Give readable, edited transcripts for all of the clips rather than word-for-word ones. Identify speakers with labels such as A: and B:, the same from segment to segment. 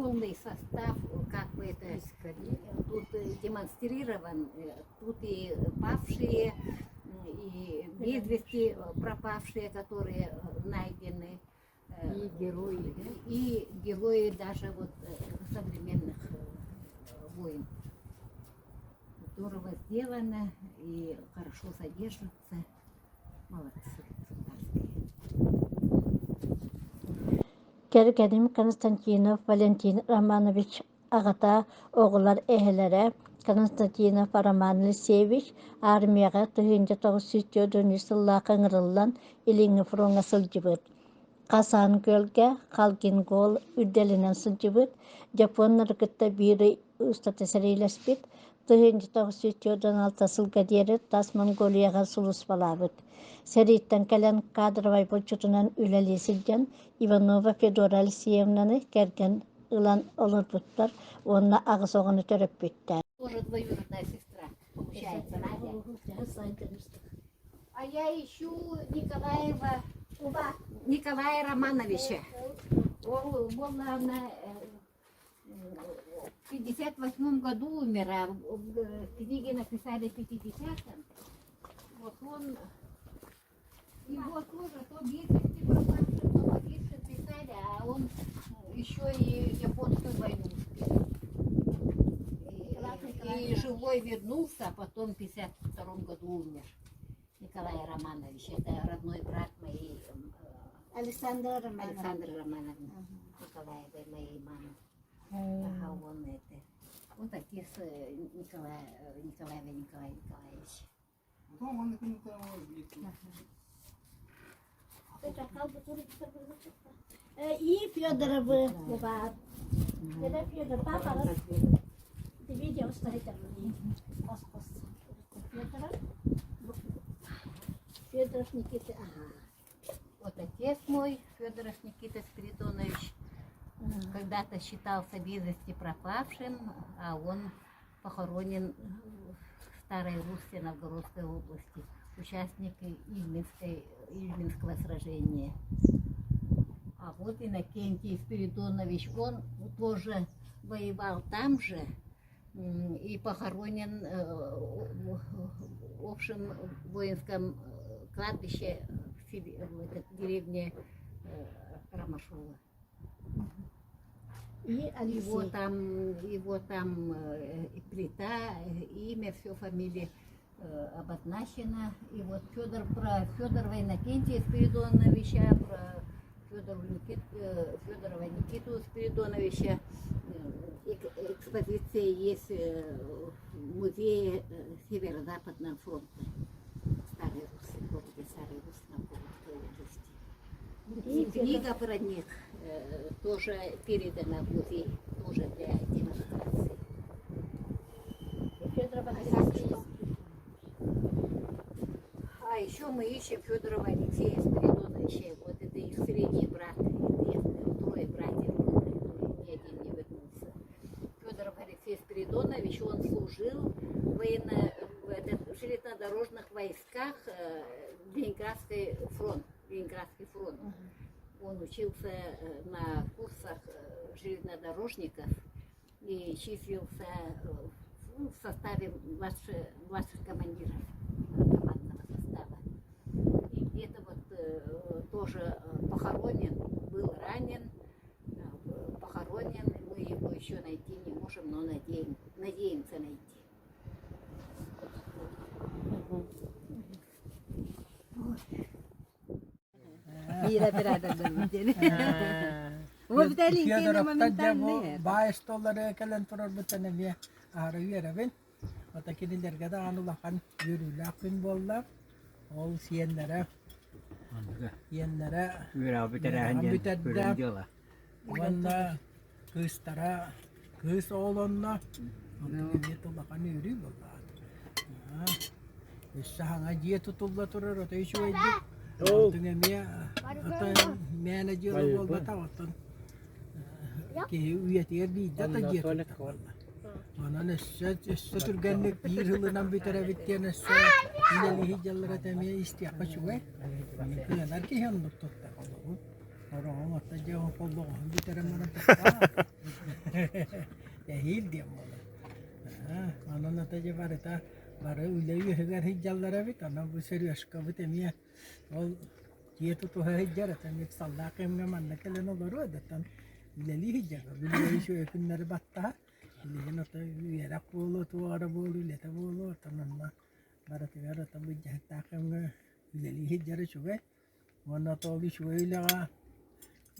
A: Полный состав, как бы это тут демонстрирован, тут и павшие, и без вести пропавшие, которые найдены.
B: И герои, да?
A: И герои даже вот современных войн. Здорово сделано и хорошо содержится. Молодцы, царские.
C: Кэргэним Константинов Валентин Романович аҕата, оҕолор эһэлэрэ Константинов Роман Алексеевич армияҕа 1943 сыллаахха ыҥырыллан Илиҥҥи фроҥҥа сылдьыбыт. Хасан күөлгэ Халгингол үрдэлинэн сылдьыбыт, дьоппуоннары кытта биир ый устата сэриилэспит, 1946 сылга диэри Тас Монголияҕа сулууспалаабыт. Сэрииттэн кэлэн кадровай булчутунан үлэлии сылдьан Иванова Федора Алексеевнаны кэргэн ылан олорбуттар уонна аҕыс оҕону төрөппүттэр.
A: Тоже двоюродная сестра, получается, Надя. А я ищу Николаева, Николая Романовича. Он был на в 58 году умер, а в книге написали в 50-м. Вот он, его тоже то без вести пропавшим, то погибшим писали, а он еще и японскую войну успел. И живой вернулся, а потом в 52 году умер. Николай Романович, это родной брат моей
C: Александра Романовна.
A: Александры Романовны Николаевой, моей мамы. Ага, он это, вот отец Николая, Николаева Николай Николаевич.
C: И Федоровы бывает. Это Федор, папа, ты видео стоит Федоров. Федоров Никита, ага.
A: Вот отец мой, Федоров Никита Спиридонович, когда-то считался без вести пропавшим, а он похоронен в Старой Руссе Новгородской области, участник Ильменской, Ильменского сражения. А вот Иннокентий Спиридонович, он тоже воевал там же и похоронен в общем воинском кладбище в, в этой деревне Ромашова.
C: И Алексей.
A: Его там плита, имя, все, фамилия обозначена. И вот Федор про Федорова Иннокентия Спиридоновича, про Федорова, Никит, Федорова Никиту Спиридоновича экспозиция есть в музее Северо-Западного фронта Старой Руссы, в городе Старой Руссы Новгородской области.
C: И
A: книга про них тоже передана в музей, тоже для демонстрации.
C: Федорова Алексей.
A: А еще мы ищем Федорова Алексея Спиридоновича. Вот это их средний брат. Их трое братьев было, ни один не вернулся. Федоров Алексей Спиридонович, он служил в, военно, в, этот, в железнодорожных войсках Ленинградский фронт. Ленинградский фронт. Он учился на курсах железнодорожников и числился в составе младших, младших командиров командного состава. И где-то вот тоже похоронен, был ранен, похоронен. Мы его еще найти не можем, но надеем, надеемся найти. Вот.
B: Биир оператордаммыт диэн.
D: Федоровтар дьэ бу баай остуоллары кэлэн турарбыттан эмиэ аһара үөрэбин. Ата кинилэргэ даҕаны улахан үөрүүлээх күн буолла. Ол сиэннэрэ сиэннэрэ
E: Үөрэҕи бүтэрээһин диэн
D: бүтэрдэ.
E: дьыала.
D: Уонна кыыстара кыыс оҕолонно. Онтон эмиэ улахан үөрүү буолла. Өссө саҥа дьиэ тутулла турар, ото үчүгэйдик. Онтуҥ эмиэ ото мээнэ дьыала буолбатах, оттон киһи үйэтигэр биирдэ да дьиэ туттар буолла. Онон өссө өссө түргэнник биир сылынан бүтэрэбит диэн өссө үлэлиһи дьаллара эмиэ истиэххэ үчүгэй. Кыанар киһи оннук туттар олоҕун. Ороҕун отто дьиэ холлоҕоһун бүтэрэн баран туттар. Эһиил диэн буолар. Онон ата дьэ барыта бары үлэ үөһүгэр сылдьаллар эбит. Онон бу Сережкабыт эмиэ ол дьиэ тутуһа сылдьар. Ата эмиэ ыксаллаах кэмҥэ манна кэлэн олоруо да оттон үлэлии сылдьар. Билигин үчүгэй күннэри баттаһа. Билигин ото үөрэх буолуо, туох эрэ буолуо, үлэтэ буолуо. Оттон онно барытыгар ото былдьаһыктаах кэмҥэ үлэлии сылдьар үчүгэй. Уонна ол үчүгэй үлэҕэ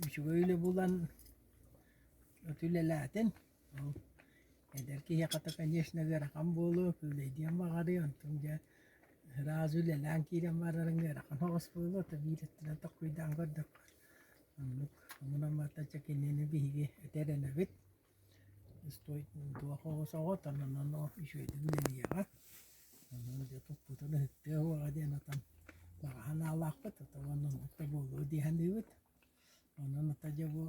D: үчүгэй үлэ булан от үлэлээтин. Ол эдэр киһиэхэ то конечно ыарахан буолуо, күүлэйдиэн баҕарыа, онтон дьэ сразу үлэлээн киирэн барарыҥ ыарахан соҕус буолуо, то биир өттүнэн толкуйдаан көрдөххө оннук. Онон барыта чэ кинини биһиги этэ эрэнэбит. Туох оҕус оҕо онон үчүгэйдик үлэлиэҕэ. Онон дьэ туппутун ыһыктыа уоҕа диэн отон баҕа санаалаахпыт, уонна оннук да буолуо дии саныыбыт. Онон ото дьэ бу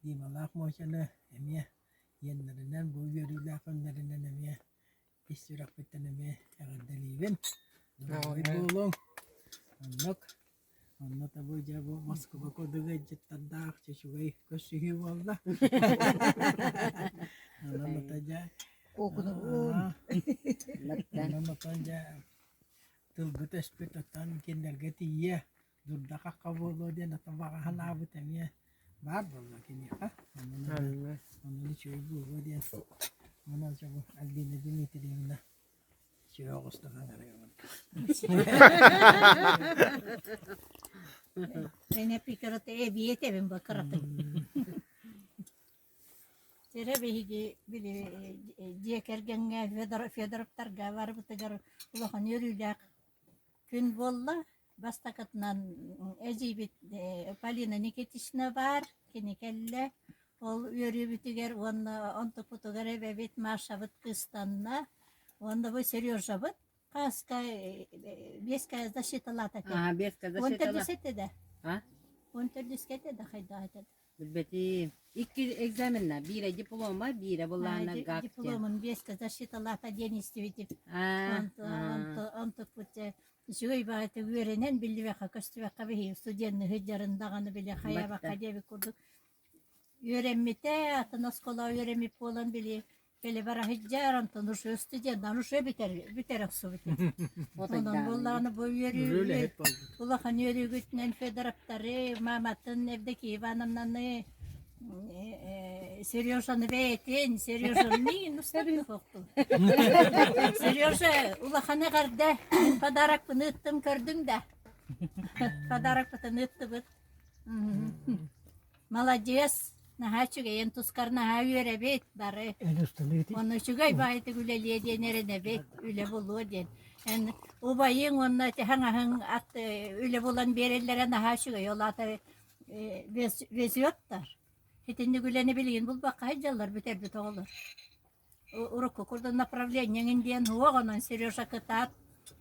D: Дималаах Мочаны эмиэ иэннэринэн, бу үөрүүлээх күннэринэн эмиэ ис сүрэхпиттэн эмиэ эҕэрдэлиибин. Доруобай буолуҥ. Оннук. Онно табы дьэ бу Москва курдук ыалдьыттардаах үчүгэй көрсүһүү буолла. Онон ото дьэ онон отон дьэ тылбыт өспүт оттон кинилэргэ тиийиэ дурда-хахха буолуо диэн ото баҕа санаабыт эмиэ баар буолла киниэхэ. Онон онон үчүгэй буолуо диэн. Онон дьэ бу Альбина Дмитриевна Сүө оҕустан аҥарыйабын.
C: Эне пикарата эбиэтэбин ба кыратын. Тере биһиги били дьиэ кэргэҥҥэ Федор Федоровтарга барбытыгар улахан үөрүүлээх күн буолла. Бастакытынан эдьиийбит Полина Никитична баар, кини кэллэ. Ол үөрүүбүтүгэр уонна онтукпутугар эбэбит Машабыт кыыстанна. Уонна бу Сережабыт хааска биэскэ засчиталаата этэ.
B: Аа, биэскэ
C: Он
B: засчитала.
C: төрдүс этэ да?
B: А?
C: Он төрдүскэ этэ да хайдах этэ?
B: Билбэтим. Икки экзаменна. Биирэ диплома, биирэ былаана ГАК диэн.
C: Дипломун биэскэ засчиталаата диэн истибитим.
B: Аа,
C: Онтукпут үчүгэй баҕайытык үөрэнэн биллибэххэ көстүбэххэ биһиги студенны сылдьарын даҕаны били хайаабакка диэбит курдук үөрэммитэ атын оскуола үөрэммит буолан били кэлэ бара сылдьар онтон уже студеннан уже бүтэр бүтэр охсубут онон буоллаҕына бу үөрүү улахан үөрүүгүтүнэн Федоровтары мааматын Евдокия Ивановнаны Сережаны бэйэтин, Сережаны устатыахтун. Сережа улахан эҕэрдэ подарокпын ыыттым көрдүҥ да? Подарокпытын ыыттыбыт. Молодец, наһаа үчүгэйин тускар наһаа үөрэбит бары. Онно үчүгэй баайытык үлэлиэ диэн эрэнэбит, үлэ булуо диэн. Эн убайыҥ уонна тэһэҥ ат үлэ булан биэрэллэрэ наһаа үчүгэй. Ол аата везеттар. Итинник үлэни билигин булбакка сылдьаллар бүтэрбит оҕолор. Урукку курдук направлениеҥин диэн суох, онон Сережа кытаат,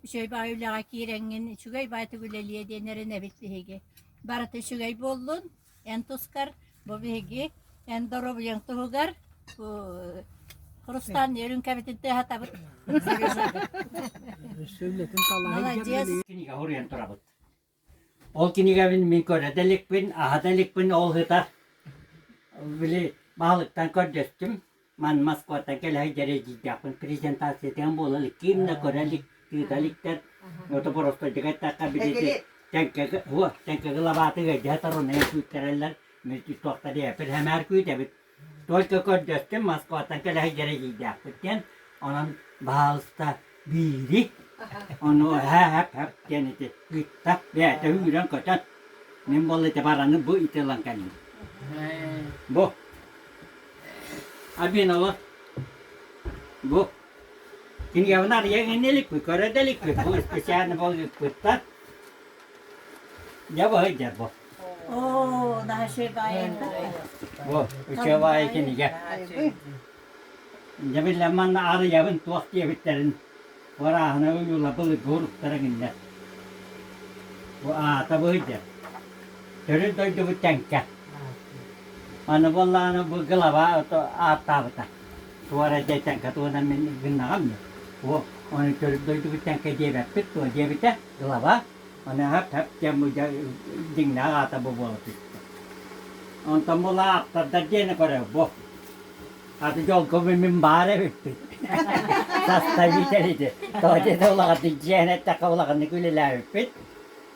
C: үчүгэй баҕайы үлэҕэ киирэҥҥин, үчүгэй баҕайытык үлэлиэ диэн эрэнэбит биһиги. Барыта үчүгэй буоллун, эн тускар, бу биһиги эн доруобуйаҥ туһугар бу Хрустальный үрүҥкэбитин тыаһатабыт. Сережа.
D: Өссө үлэтин талаһын
C: Молодец.
E: Кинигэ суруйан турабыт. Ол кинигэбин мин көрө да иликпин, аһа да иликпин, ол сытар. Били баһылыктан көрдөстүм, ман Москваттан кэлэ сылдьар эдьиийдээхпин презентациятыгар буола илик, ким да көрө илик, тыыта иликтэр. Ото боростуойдук эттэххэ, били тэҥкэ уо, тэҥкэ главаты ыалдьа торуна күүттэрэллэр, туохтар диэппит, хэмээр күүтэбит. Только көрдөстүм, Москваттан кэлэ сылдьар эдьиийдээхпит диэн, онон баһаалыста биири, ону һэ-һэп-һэп диэн ити ыытта, бэйэтэ үүрэн-көтөн, мин буолла ити бараны бу ити ылан кэллим. Бу. Абиновы. Бу. Кинигэбин арыйа иҥинэ иликпит, көрө да иликпит, бу специально бу ыыппыттар. Дьэ бу сылдьар бу.
C: Оо, наһаа баайы.
E: Бу үчүгэй баайы кинигэ. Дьэ биллэн манна арыйабын туох диэбиттэрин Варааһына уйула былыргы уруктара кинилэр. Бу аата быһыйдыр. Төрүт дойдубут Тэҥкэ. Аны буоллаҕына бу глава ааттаабыта. Туора дьэ Тэҥкэ туһунан мин гыннаҕым дии. О, ону төрүт дойдубут Тэҥкэ диэбэппит дуо диэбитэ глава. Аны һап-һап диэн бу дьиҥнээх аата бу буола түстэ. Онтон бу ааптардар диэни көрөр бу. Аты дьолго мин баар эбиппин. Составитель ити. Тоҕо диэтэ улаҕатык дьиэһин эттэххэ улаханнык үлэлээбиппит.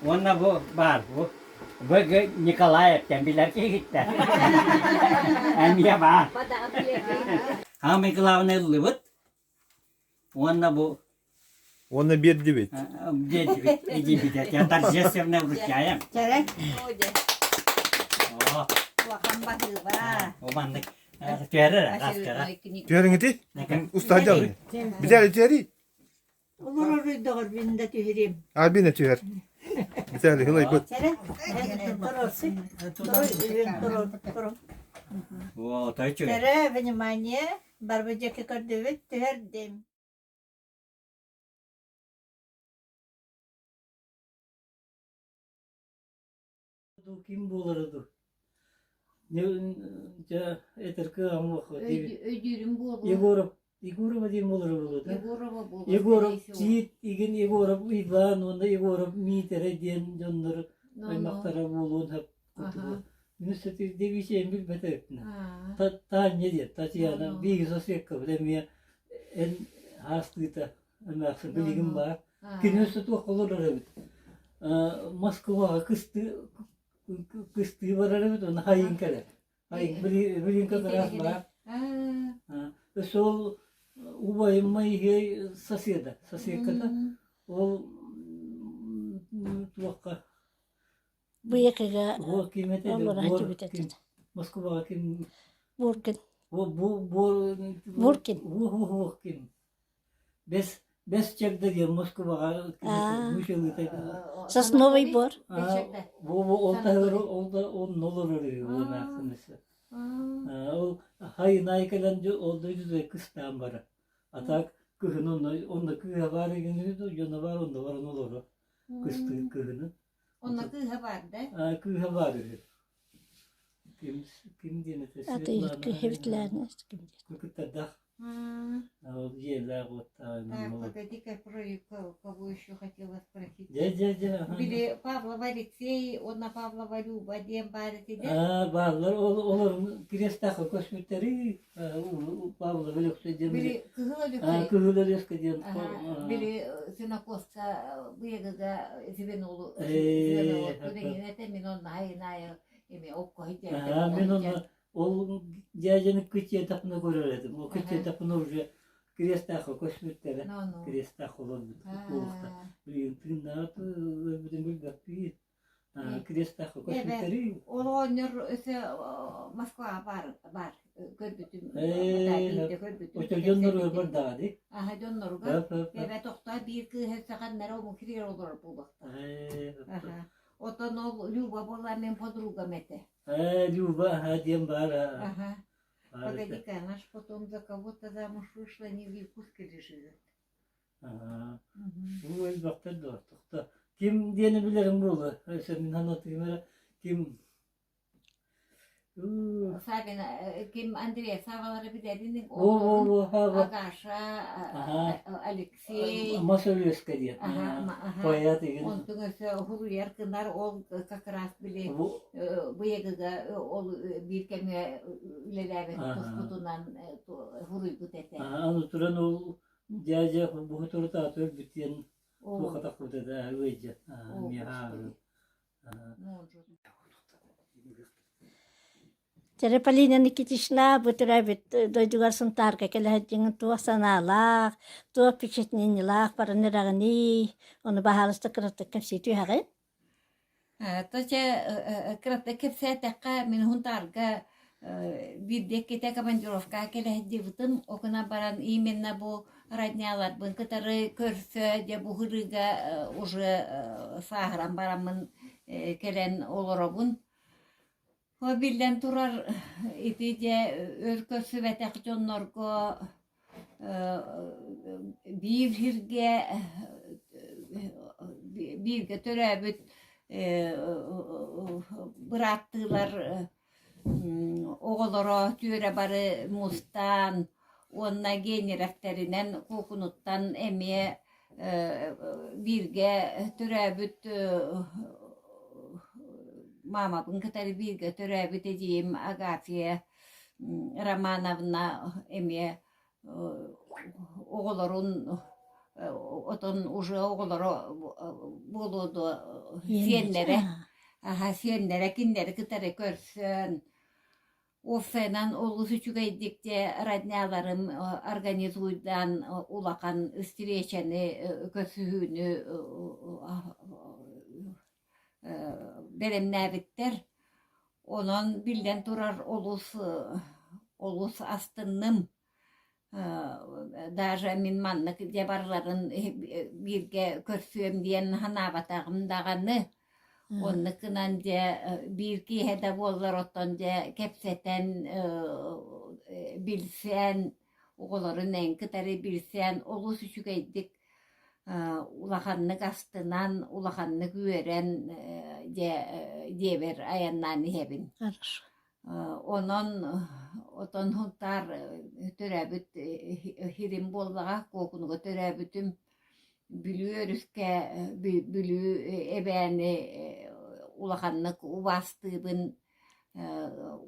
E: Уонна бу баар бу ВГ Николаевтан билэр киһиттэр. Эмиэ баар. Самый главный ыллыбыт. Уонна бу
F: Уонна биэрдибит.
E: Биэрдибит. Эдьиийбит торжественно вручаем.
C: Чэрэ. Улахан баһыыба.
E: О маннык түһэрэр аскара.
F: Түһэриҥити? Устаадьалый. Бүтэр түһэри?
C: Олорор өйдөҕөр мин да түһэрим.
F: А бина түһэр. Бүтэр хылайбыт.
C: Чэрэ. Торорсы. Торор.
E: О, той чүгэ.
C: Чэрэ, внимание, барбы дьэки көрдүбүт, түһэрдим.
G: Ким буолара дуу? Дьэ, этэр кыаҕым суох.
A: Өйдүүрүм буолуо.
G: Егоров, Егорова диэн буолара буолуо да?
A: Егорова буолуо.
G: Егоров Тиит, игин Егоров Иван уонна Егоров Миитэрэ диэн дьоннор аймахтара буолуон сөп курдук. Мин девичья билбэт эбиппин. Таня диэн, Татьяна, биһиги соседкабыт эмиэ эн хаастыыта эмээхсин билигин баар. Кини өссө туох олорор эбит. Москваҕа кыстыы кыстыы барар эбит, уонна хайын кэлэр. Хайын билигин как раз баар. Өссө ол убайым Моисей соседа, соседката. Ол туохха
C: Быйакыга
G: Бу ким этэ?
C: олорон
G: Бор
C: түбүтэ
G: ким? Москваҕа ким?
C: Буркин.
G: Бу бу бу
C: Буркин.
G: Бу бу ким? Бэс Бэс чэгдэ диэн Москваҕа мучылыыта
C: Сосновый бор.
G: Бу бу ол таһыгар ол да онно олорор үһү бу эмээхсин Ол хайын кэлэн ол дойдутугар кыстаан барар. А так кыһын онно онно кыыһа баар игин дьоно баар онно баран олорор. Кыстыыр кыһынын.
A: Онно кыыһа баар да?
G: Кыыһа баар үһү. Ким ким диэн этэ
C: Светлана.
G: Кытардаах. Ол дьиэлээх уоттаах.
A: Так, погоди-ка, про кого еще хотела спросить.
G: Дьэ, дьэ, дьэ.
A: Били Павлова Алексей уонна Павлова Люба диэн баар этилэр.
G: Аа, бааллар. Ол олор Крестаахха көспүттэри Павлова Өлөксөй диэн.
A: Били Кыһыл Өлөксөй.
G: Кыһыл Өлөскө диэн.
A: Били Сенокоска быйагыга звенолу звенолу мин онно айын эме окко
G: Мин онно ол дядяны кытиэтахпына көрөр этим. Ол кытиэтахпына уже Крестаахха көспүттэрэ. Крестаах олорбут буолуохта. Билигин тыыннаах өлбүтүн билбэппит. Крестаахха көспүттэри.
A: Ол оҕонньор өссө Москваҕа баар баар көрбүтүм. Көрбүтүм.
G: Очо дьонноругар бардаҕа дии.
A: Аха дьонноругар. Эбэ тохтоо биир кыыһа өссө ханнара омук сиригэр олорор буолуохтаах. Аха. Отон ол Люба буолла мин подругам этэ.
G: Ээ, Люба, аха диэн баар.
A: Аха. Погоди-ка, она ж потом за кого-то замуж вышла, не в Якутске ли живет?
G: Аха. Бу элбэхтэр да тохто. Ким диэни билэрим буолуо. Өссө мин санатыым эрэ ким
A: Савина, ким Андрей Савалары билэрин
G: О,
A: Агаша, Алексей.
G: Мас Өлүөскэ диэн. Поэт игин.
A: Онтун өссө хуруйар кынар ол как раз били быйагыга ол биир кэмҥэ үлэлээбит туспутунан хуруйбут этэ.
G: Аны туран ол дядя буһутурутааты өлбүт диэн туохатахпыт этэ ыйдьа. Миэхэ
C: Чэрэ Полина Никитична бу төрөөбүт дойдугар Сунтаарга кэлэ сылдьыҥ туох санаалаах, туох впечатлениелаах баран эрэҕиний? Ону баһаалыста кыратык кэпсии түһэҕин.
A: То чэ кыратык кэпсээтэххэ мин Сунтаарга биирдэ иккитэ командировкаҕа кэлэ сылдьыбытым. Ол гынан баран именно бу родняларбын кытары көрсө дьэ бу ырыыга уже сааһыран бараммын кэлэн олоробун. Биллэн турар, ити дьэ өр көрсүбэтэх дьоннорго биир сиргэ бииргэ төрөөбүт бырааттыылар оҕолоро түөрэ бары мустан уонна Генеровтэринэн Куокунуттан эмиэ бииргэ төрөөбүт маамабын кытары бииргэ төрөөбүт эдьиийим Агафья. Романовна эмиэ оҕолорун отон уже оҕолоро буолуо дуо сиэннэрэ аһа сиэннэрэ кинилэри кытары көрсөн Уопсайынан олус үчүгэйдик дьэ родняларым организуйдаан улахан встречаны көрсүһүүнү бэлэмнээбиттэр. Онон биллэн турар олус олус астынным. Даже мин маннык дьэ барыларын бииргэ көрсүөм диэн санаабатаҕым даҕаны. Оннук гынан дьэ биир киэһэ да буоллар оттон дьэ кэпсэтэн билсэн оҕолорун эн кытары билсэн олус үчүгэйдик улаханнык астынан улаханнык үөрэн дьэ дьиэбэр айаннаан иһэбин. Онон отон Һунтаар төрөөбүт сирим буоллаҕа, Куокунуга төрөөбүтүм. Бүлүү өрүскэ Бүлүү эбээни улаханнык убаастыыбын,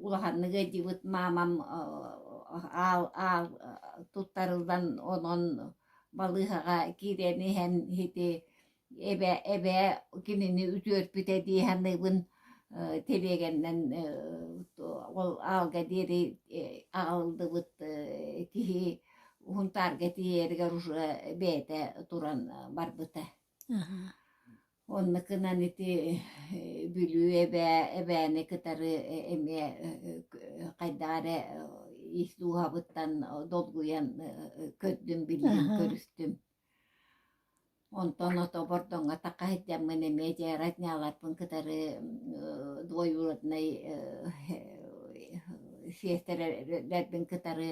A: улаханнык ыалдьыбыт маамам аал аал туттарыллан онон балыыһаҕа киирэн иһэн ити Эбээ эбээ кинини үтүөрпүтэ дии саныыбын тэлиэгэннэн ол аалга диэри аҕаллыбыт киһи Һунтаарга тиийэригэр уже бэйэтэ туран барбыта. Оннук гынан ити Бүлүү эбээ эбээни кытары эмиэ хайдах эрэ ис дууһабыттан долгуйан көрдүм, биллим, көрүстүм. Онтон ото Бордоҥҥо тахха сылдьаммын эмиэ дьэ родняларбын кытары двоюроднай сиэстэрэлэрбин кытары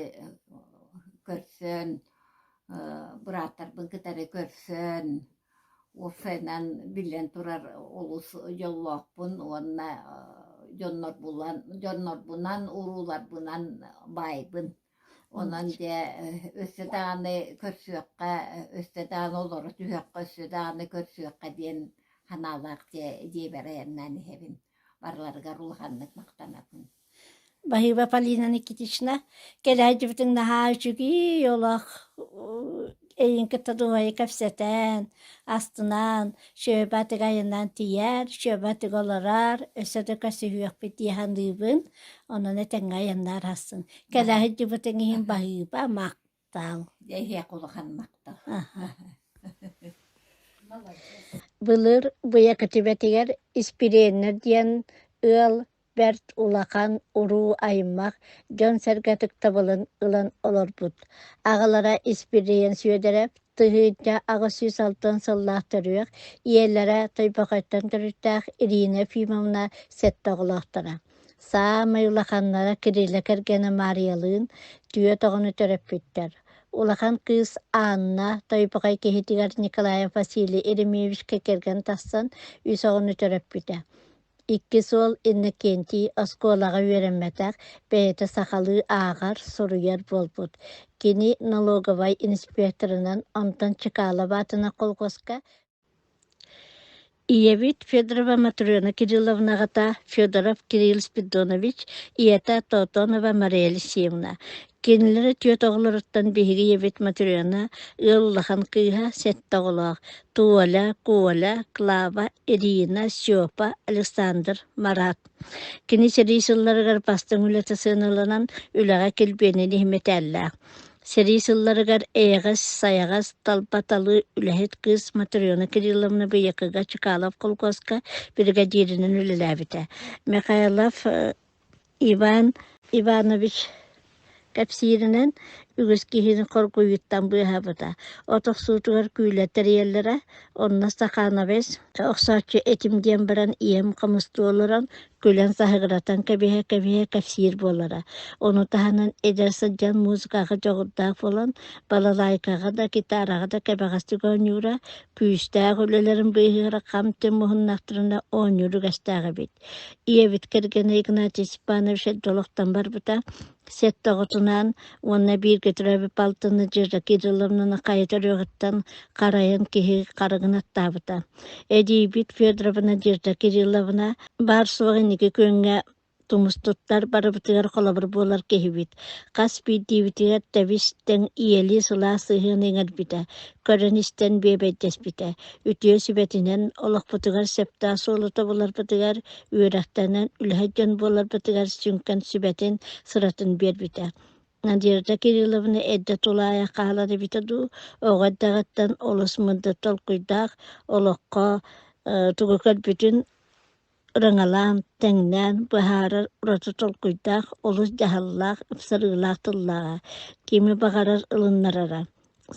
A: көрсөн, бырааттарбын кытары көрсөн, уопсайынан биллэн турар олус дьоллоохпун уонна дьоннорбунан, дьоннорбунан, урууларбынан баайбын. Онон дьэ өссө даҕаны көрсүөххэ, өссө даҕаны олоро түһүөххэ, өссө даҕаны көрсүөххэ диэн санаалаах дьэ дьиэбэр айаннаан иһэбин. Барыларыгар улаханнык махтанабын.
C: Баһыыба Полина Никитична, кэлээдьибитиҥ наһаа үчүгэй олох эйигин кытта дуоһуйа кэпсэтэн, астынан, Сүөбэ атыга айаннаан тиийэр, Сүөбэ атыга олорор, өссө да көрсүһүөхпүт дии саныыбын. Онон этэҥҥэ айаннаар аһсын. Кэлэ сылдьыбытыҥ иһин баһыыба, махтал.
A: Дьэ эһиэхэ улахан махтал.
C: Былыр Быйакы түбэтигэр Испириэннэр диэн ыал бэрт улахан уруу-аймах, дьон-сэргэ ытыктабылын ылан олорбут. Аҕалара Испириэн Сүөдэрэп 1860 сыллаах төрүөх, ийэлэрэ Тойбохойтон төрүттээх Ирина Ефимовна сэттэ оҕолоохторо. Саамай улаханнара Кириллэ кэргэнэ Маарыйалыын түөрт оҕону төрөппүттэр. Улахан кыыс Анна Тойбохой киһитигэр Николаев Василий Еремеевичка кэргэн тахсан үс оҕону төрөппүтэ. Иккис уол Иннокентий оскуолаҕа үөрэммэтэх, бэйэтэ сахалыы ааҕар, суруйар буолбут. Кини налоговай инспекторынан, онтон Чкалов аатынан колхуоска Ийэбит Федорова Матрена Кирилловна аҕата Федоров Кирилл Спиридонович, ийэтэ Тотонова Мария Алексеевна. Кинилэри түөрт оҕолоруттан биһиги ийэбит Матрена ыал улахан кыыһа, сэттэ оҕолоох: Толя, Коля, Клава, Ирина, Степа, Александр, Марат. Кини сэрии сылларыгар бастыҥ үлэтэ сыаналанан, үлэҕэ килбиэнин иһин мэтээллээх. Сэрии сылларыгар эйэҕэс, сайаҕас, талба-талыы үлэһит кыыс Матрена Кирилловна Быйакыга Чкалов колхуоска биригэдьииринэн үлэлээбитэ. Михайлов Иван Иванович кэпсииринэн, үгүс киһини хоргуйууттан быыһаабыта. От охсуутугар күүлэ тэрийэллэрэ, онно Стахановец охсооччу этим диэн баран ийэм хомустуу олорон, күлэн саһыгыратан кэбиһэ-кэбиһэ кэпсиир буолара. Ону таһынан эдэр сылдьан музыкаҕа дьоҕурдаах буолан, балалайкаҕа да, гитараҕа да кэбэҕэстик оонньуура, күүстээх үлэлэрин быыһыгар хам-түм муһуннахтарына оонньуур үгэстээх эбит. Ийэбит кэргэнэ Игнатий Степанович эрдэ олохтон барбыта. Сэттэ оҕотунаан уонна бииргэ төрөөбүт балтын Надежда Кирилловнаны хайа төрүөҕүттэн харайан киһи харыгын аттаабыта. Эдьиийбит Федорова Надежда Кирилловна баар-суох инники күөҥҥэ Тумус туттар барыбытыгар холобур буолар киһибит. Хас биирдиибитигэр тэбис-тэҥ ийэлии сылаас сыһыаны иҥэрбитэ, көрөн-истэн биэбэйдэспитэ. Үтүө сүбэтинэн олохпутугар сөптөөх суолу тобуларбытыгар, үөрэхтэнэн үлэһит дьон буоларбытыгар сүҥкэн сүбэтин, сыратын биэрбитэ. Надежда Кирилловна эрдэ тулаайах хаалар эбитэ дуу, оҕо эрдэҕиттэн олус мындыр толкуйдаах, олоххо тугу көрбүтүн ырыҥалаан, тэҥнээн быһаарар ураты толкуйдаах, олус дьаһаллаах, ыпсарыылаах тыллааҕа, кими баҕарар ылыннарара.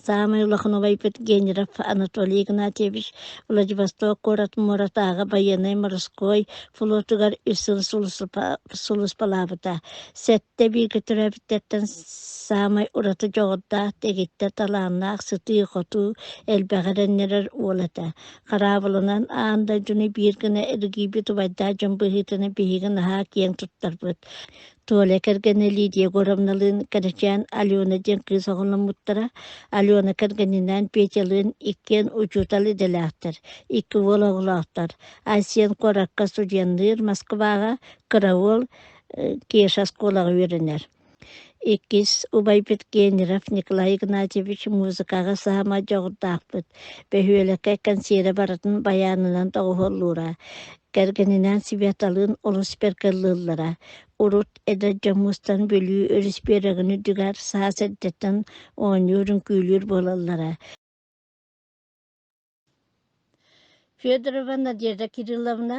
C: Саамай улахан убайбыт Генеров Анатолий Игнатьевич Владивосток куорат муоратааҕы байыаннай-морской флотугар үс сыл сулууспалаабыта. Сэттэ бииргэ төрөөбүттэртэн саамай ураты дьоҕурдаах, дэгиттэр талааннаах, сытыы-хотуу, элбэҕи эрэннэрэр уол этэ. Хараабылынан аан дойдуну биир гына эргийбит убайдаах дьон быһыытынан биһиги наһаа киэҥ туттарбыт. Толя кэргэнэ Лидия Егоровналыын кэрэчээн Алена диэн кыыс оҕоломмуттара. Алена кэргэнинээн Петялыын иккиэн учуутал идэлээхтэр, икки уол оҕолоохтор. Айсен куоракка студенныыр, Москваҕа кыра уол Кеша оскуолаҕа үөрэнэр. Иккис убайбыт Генеров Николай Игнатьевич музыкаҕа саамай дьоҕурдаахпыт, бөһүөлэккэ кэнсиэрэ барытын байаанынан доҕуһуоллуура, кэргэнинээн Светалыын олус бэркэ ыллыыллара. Урут эдэр дьон мустан Бүлүү өрүс биэрэгин үрдүгэр саас эрдэттэн оонньуур, үҥкүүлүүр буолаллара. Федорова Надежда Кирилловна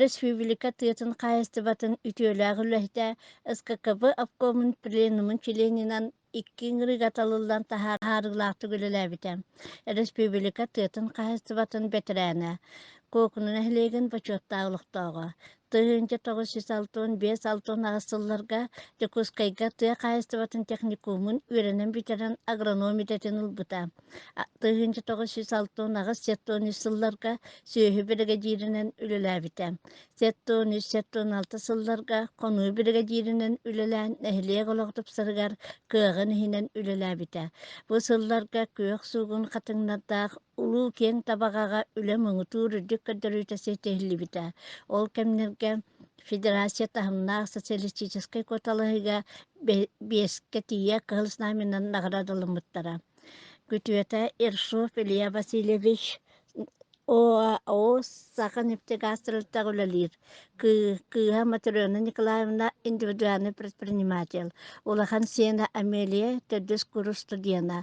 C: республика тыатын хаһаайыстыбатын үтүөлээх үлэһитэ, СККБ обкомун пленумун чилиэнинэн икки ыҥырыыга талыллан таһаарыылаахтык үлэлээбитэ. Республика тыатын хаһаайыстыбатын бэтэрээнэ, Куокуну нэһилиэгин бочуоттаах олохтооҕо. 1965-68 сылларга Дьокуускайга тыа хаһаайыстыбатын техникумун үөрэнэн бүтэрэн агроном идэтин ылбыта. 1968-73 сылларга сүөһү биригэдьииринэн үлэлээбитэ. 73-76 сылларга хонуу биригэдьииринэн үлэлээн нэһилиэк олох тупсарыгар кыаҕын иһинэн үлэлээбитэ. Бу сылларга күөх суугун хатыҥнардаах улуу киэҥ Табаҕаҕа үлэ муҥутуур үрдүк көрдөрүүтэ ситиһиллибитэ. Ол кэмнэргэ федерация таһымнаах социалистическай куоталаһыыга биэскэ тиийэ Кыһыл Знамянан наҕараадаламмыттара. Күтүөтэ Ершов Илья Васильевич ОАО Саханефтегазстрелтаҕа үлэлиир. Кыыһа Матрена Николаевна индивидуальный предприниматель. Улахан сиэнэ Амелия төрдүс курс студена.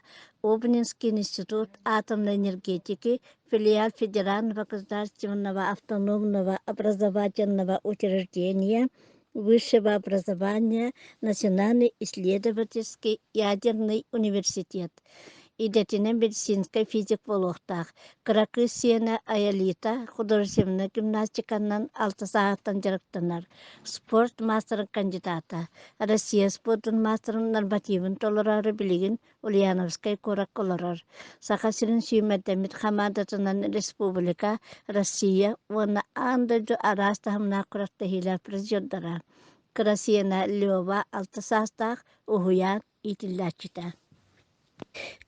C: Обнинский институт атомной энергетики, филиал Федерального государственного автономного образовательного учреждения высшего образования Национальный исследовательский ядерный университет. Идэтинэн медицинскэй физик буолуохтаах. Кыра кыыс сиэнэ Аялита художественнай гимнастиканан алта сааһыттан дьарыктанар. Спорт маастарын кандидата. Россия спордун маастарын нормативын толороору билигин Ульяновскай куоракка олорор. Саха сирин сүүмэрдэммит хамаандатынан республика, Россия уонна аан дойду араас таһымнаах күрэхтэһиилэр призердара. Кыра сиэнэ Лева алта саастаах уһуйаан иитиллээччитэ.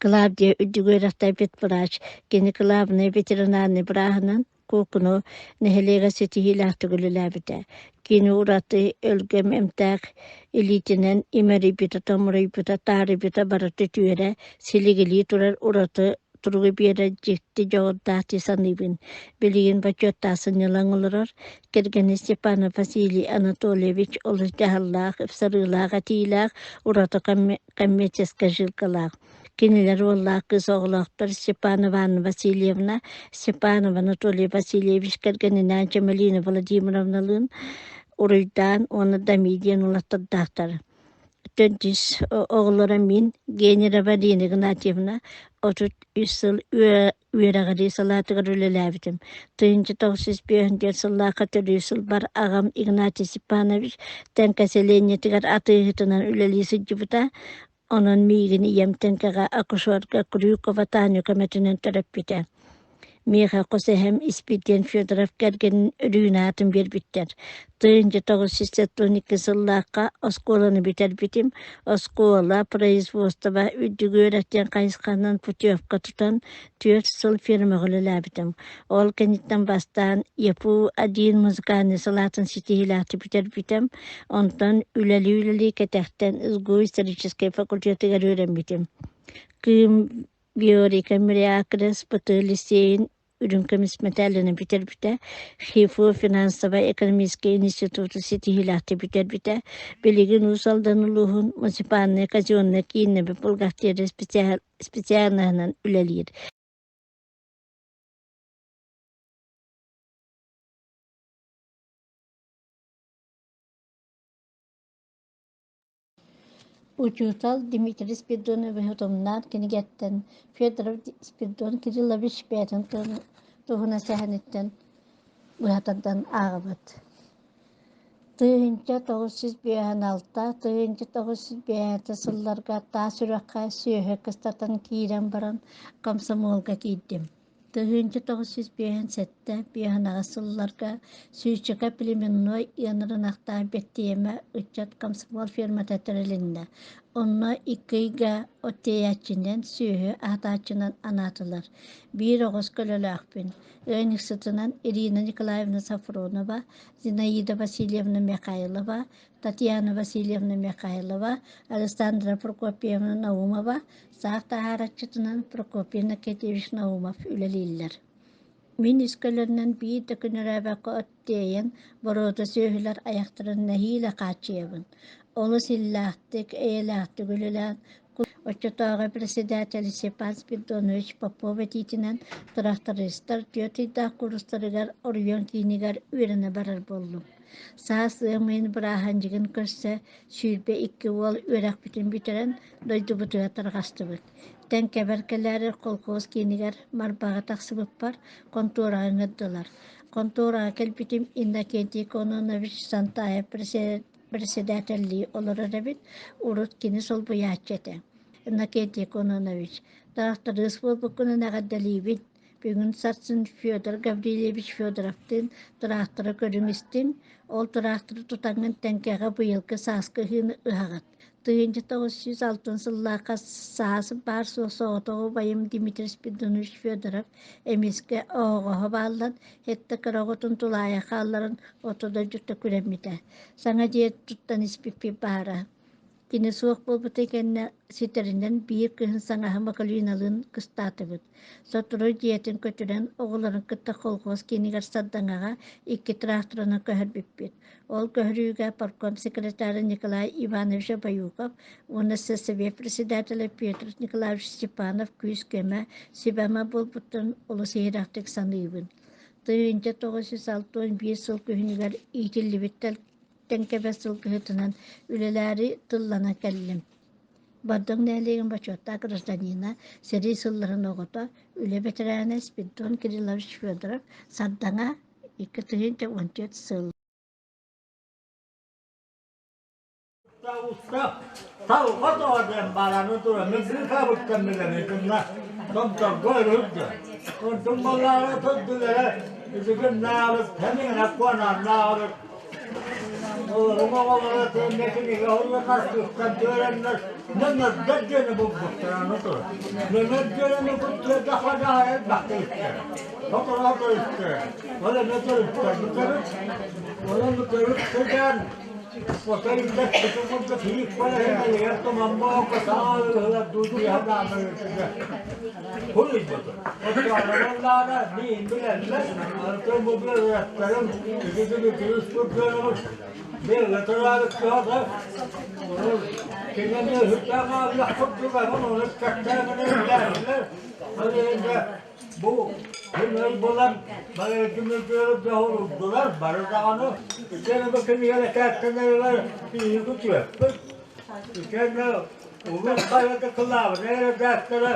C: Клавдия үрдүк үөрэхтээбит врач, кини кылаабынай ветеринарнай бырааһынан Куокуну нэһилиэгэ ситиһиилээхтик үлэлээбитэ. Кини ураты өлгөм эмтээх илиитинэн имэрийбитэ-томоруйбута, таарыйбыта барыта үтүөрэ, силигилии турар ураты туругу биэрэр дьикти дьоҕурдаах дии саныыбын. Билигин бочуоттаах сынньалаҥ олорор. Кэргэнэ Степанов Василий Анатольевич олус дьаһаллаах, ыпсарыылаах этиилээх, ураты коммерческай жилкалаах. Кинилэр уоллаах кыыс оҕолоохтор Степанова Анна Васильевна, Степанов Анатолий Васильевич кэргэнинээн Чэмэлиина Владимировналыын уруйдаан уонна Дамир диэн уолаттардаахтар. Төрдүс оҕолоро мин, Генерова Лина Игнатьевна, 33 сыл үөрэҕирии салаатыгар үлэлээбитим. 1954 сыллаахха төрүү сылбар аҕам Игнатий Степанович Тэҥкэ сэлиэнньэтигэр атыыһытынан үлэлии сылдьыбыта. Онон миигин ийэм Тэҥкэҕэ акушерка Крюкова Таня көмөтүнэн төрөппүтэ. Миэхэ хос эһэм Испирдиэн Федоров кэргэнин Өрүүнэ аатын биэрбиттэр. 1972 сыллаахха оскуоланы бүтэрбитим. Оскуола, производство үрдүк үөрэх диэн хайысханан путевка тутан 4 сыл фермаҕа үлэлээбитим. Ол кэнниттэн бастаан ЯПУ-1 музыкальнай салаатын ситиһиилээхтик бүтэрбитим. Онтон үлэлии-үлэлии кэтэхтэн СГУ историческай факультетыгар үөрэммитим. Кыым Биорика Мириакрес ПТ лиссиэйин үрүҥ көмүс мэтээлинэн бүтэрбитэ, ХИФУ финансовай-экономическай институту ситиһиилээхтик бүтэрбитэ, билигин Уус Алдан улууһун муниципальнай казеннай кииннэбит бухгалтерия специальноһынан үлэлиир. Учуутал Дмитрий Спиридоновиһы утумнаан кинигэттэн Федоров Спиридон Кириллович бэйэтин туһунан сэһэниттэн быһа тардан ааҕабыт. 1956 1955 сылларга таас үрэххэ сүөһү кыстатан киирэн баран комсомолга киирдим. 1957 58 сылларга Сүүчэкэ племенной ыанар-ынахтаах Бэттиэмэ ыччат комсомол фермата тэрилиннэ. Онно икки ыйга от тиэйээччинэн, сүөһү аһатааччынан анаатылар. Биир оҕус көлөлөөхпүн. Ыанньыксытынан Ирина Николаевна Софронова, Зинаида Васильевна Михайлова, Татьяна Васильевна Михайлова, Александра Прокопьевна Наумова, саах таһаараччытынан Прокопий Иннокентьевич Наумов үлэлииллэр. Мин ис көлөннөн биир да күн өрөөбөккө от тиэйэн, боруода сүөһүлэр айахтарын нэһиилэ хааччыйабын. Олус иллээхтик, эйэлээхтик үлэлээн, оччотооҕу председатель Степан Спиридонович Попов этиитинэн тырахтарыыстар түөрт ыйдаах куурустарыгар оройуон киинигэр үөрэнэ барар буоллум. Саас ыам ыйын бырааһынньыгын көрсө 22 уол үөрэхпитин бүтэрэн дойдубутугар тарҕастыбыт. Тэҥкэбэр кэлээри колхоз киинигэр Марбаҕа тахсыбыппар хонтуораҕа ыҥырдылар. Хонтуораҕа кэлбитим Иннокентий Кононович Сантаев председателлии олорор эбит, урут кини солбуйааччы этэ. Иннокентий Кононович, тырахтарыыс буолбуккунан эҕэрдэлиибин. Бүгүн сарсын Федор Гаврильевич Федоровтыын тыраахтары көрүҥ истиҥ, ол тыраахтары тутаҥҥын Тэҥкэҕэ быйылгы сааскы ыһыыны ыһаҕыт. 1906 сыллаахха саас баар-суох соҕотох убайым Дмитрий Спиридонович Федоров эмискэ оһоҕоһо бааллан, сэттэ кыра оҕотун тулаайах хаалларан ото дойдута күрэммитэ. Саҥа дьиэ туттан испиппит баара. Кини суох буолбута кэннэ ситэринэн биир кыһын саҥаһым Акулиналыын кыстаатыбыт. Сотору дьиэтин көтүрэн оҕолорун кытта колхоз киинигэр Сардаҥаҕа икки тракторынан көһөрбүппүт. Ол көһөрүүгэ партком секретара Николай Иванович Обоюков уонна ССВ председателэ Петр Николаевич Степанов күүс-көмө, сүбэ-ама буолбуттарын олус иһирэхтик саныыбын. 1961 сыл күһүнүгэр иитиллибиттэр Тэҥкэбэ сылгыһытынан үлэлээри тыллана кэллим. Бордоҥ нэһилиэгин бочуоттаах гражданина, сэрии сылларын оҕото, үлэ бэтэрээнэ Спиридон Кириллович Федоров Сардаҥа 2014 сыл.
H: Талга тоҕо бараны тура мен быыкаабыттан билэбин кынна томторго өрүрдө онтун баллаара төрдүлэрэ итигин наабыт хэмиҥ куонааннаабыт олорум оҕолоро тэннэ кинигэ оллонар кыстан түөрэннэр нөҥөрдөр диэни булбуттар аны тура нөҥөр диэни куттуйда хадаһа элбэхтэ истэр сотору истэр ол эмэ төрүттэр бүтэрит ол бүтэрит сыдьаан Бу күн булан бары күнү бары даҕаны иккиэн бу кинигэ этээттэнэригэр биһиги түөппүт. Иккиэннэ улуус хаһыата кылаабынай эрэдээктэрэ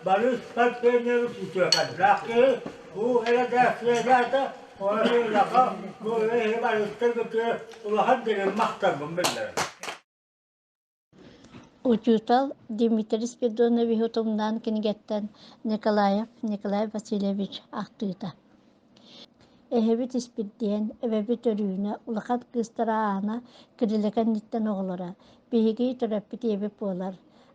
H: Борис Парфеньевич үтүөкэннээх киһи. Бу эрэдээксийэлээтэ ону улахан бу эһи барыстар улахан дириҥ махталбын биллэрэр.
C: Учуутал Дмитрий Спиридонович утумнаан кинигэттэн Николаев Николай Васильевич ахтыыта. Эһэбит Испирдиэн, эбэбит Өрүүнэ, улахан кыыстара Аана Кирилэ кэнниттэн оҕолоро, биһиги төрөппүт ийэбит буолар.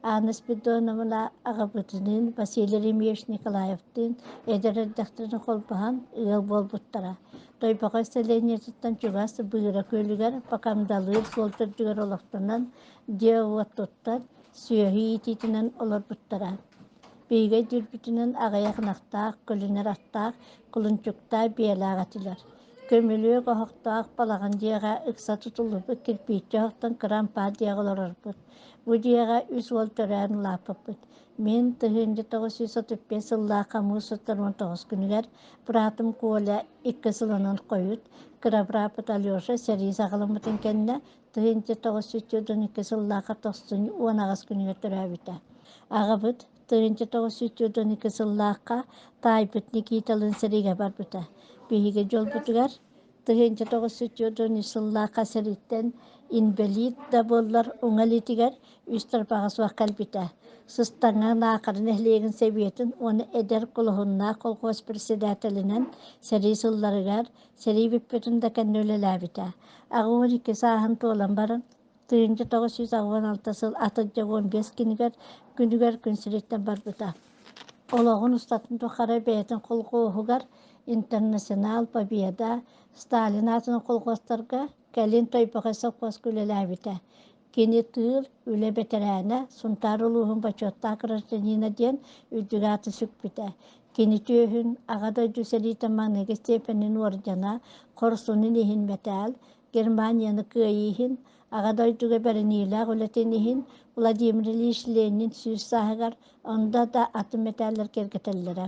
C: Аана Спиридоновна аҕабытыныын Василий Ремьевич Николаевтыын эдэр эрдэхтэринэ холбоһон ыал буолбуттара. Тойбохой сэлиэнньэтиттэн чугас Быыра күөлүгэр Бакамдалыыр суол төрдүгэр олохтонон, дьиэ-уот туттан, сүөһү иитиитинэн олорбуттара. Биһиги өйдүүрбүтүнэн аҕыйах ынахтаах, көлүнэр аттаах, кулунчуктаах биэлээх этилэр. Көмүлүөк оһохтоох балаҕан дьиэҕэ ыкса тутуллубут кирпииччэ оһохтон кыра ампаар дьиэҕэ олорорбут. Бу дьиэҕэ үс уол төрөөн улааппыппыт. Мин 1935 сыллаахха муус устар 19 күнүгэр быраатым Коля икки сылынан хойут, кыра бырааппыт Алеша сэрии саҕаламмытын кэннэ 1942 сыллаахха тохсунньу 18 күнүгэр төрөөбүтэ. Аҕабыт 1942 сыллаахха таайбыт Никиталыын сэриигэ барбыта. Биһиги дьолбутугар 1943 сыллаахха сэрииттэн инбэлиит да буоллар уҥа илиитигэр үс тарбаҕа суох кэлбитэ. Сыстаҥа Наахара нэһилиэгин сэбиэтин уонна эдэр Кулуһуннаах колхоз председателинэн сэрии сылларыгар сэрии бүппүтүн да кэннэ үлэлээбитэ. 82 сааһын туолан баран, 1986 сыл атырдьах 15 күнүгэр күнүгэр күн сириттэн барбыта. Олоҕун устатын тухары бэйэтин колхуоһугар Интернационал Победа, Сталин аатынан колхуостарга, кэлин Тойбохой совхозка үлэлээбитэ. Кини тыыл, үлэ бэтэрээнэ, Сунтаар улууһун бочуоттаах гражданина диэн үрдүк ааты сүкпүтэ. Кини түөһүн Аҕа дойду сэриитэ маҥнайгы степенин уордьана, хорсунун иһин мэтээл, Германияны кыайыы иһин, Аҕа дойдуга бэриниилээх үлэтин иһин Владимир Ильич Ленин сүүс сааһыгар онно да атын мэтээллэр киэргэтэллэрэ.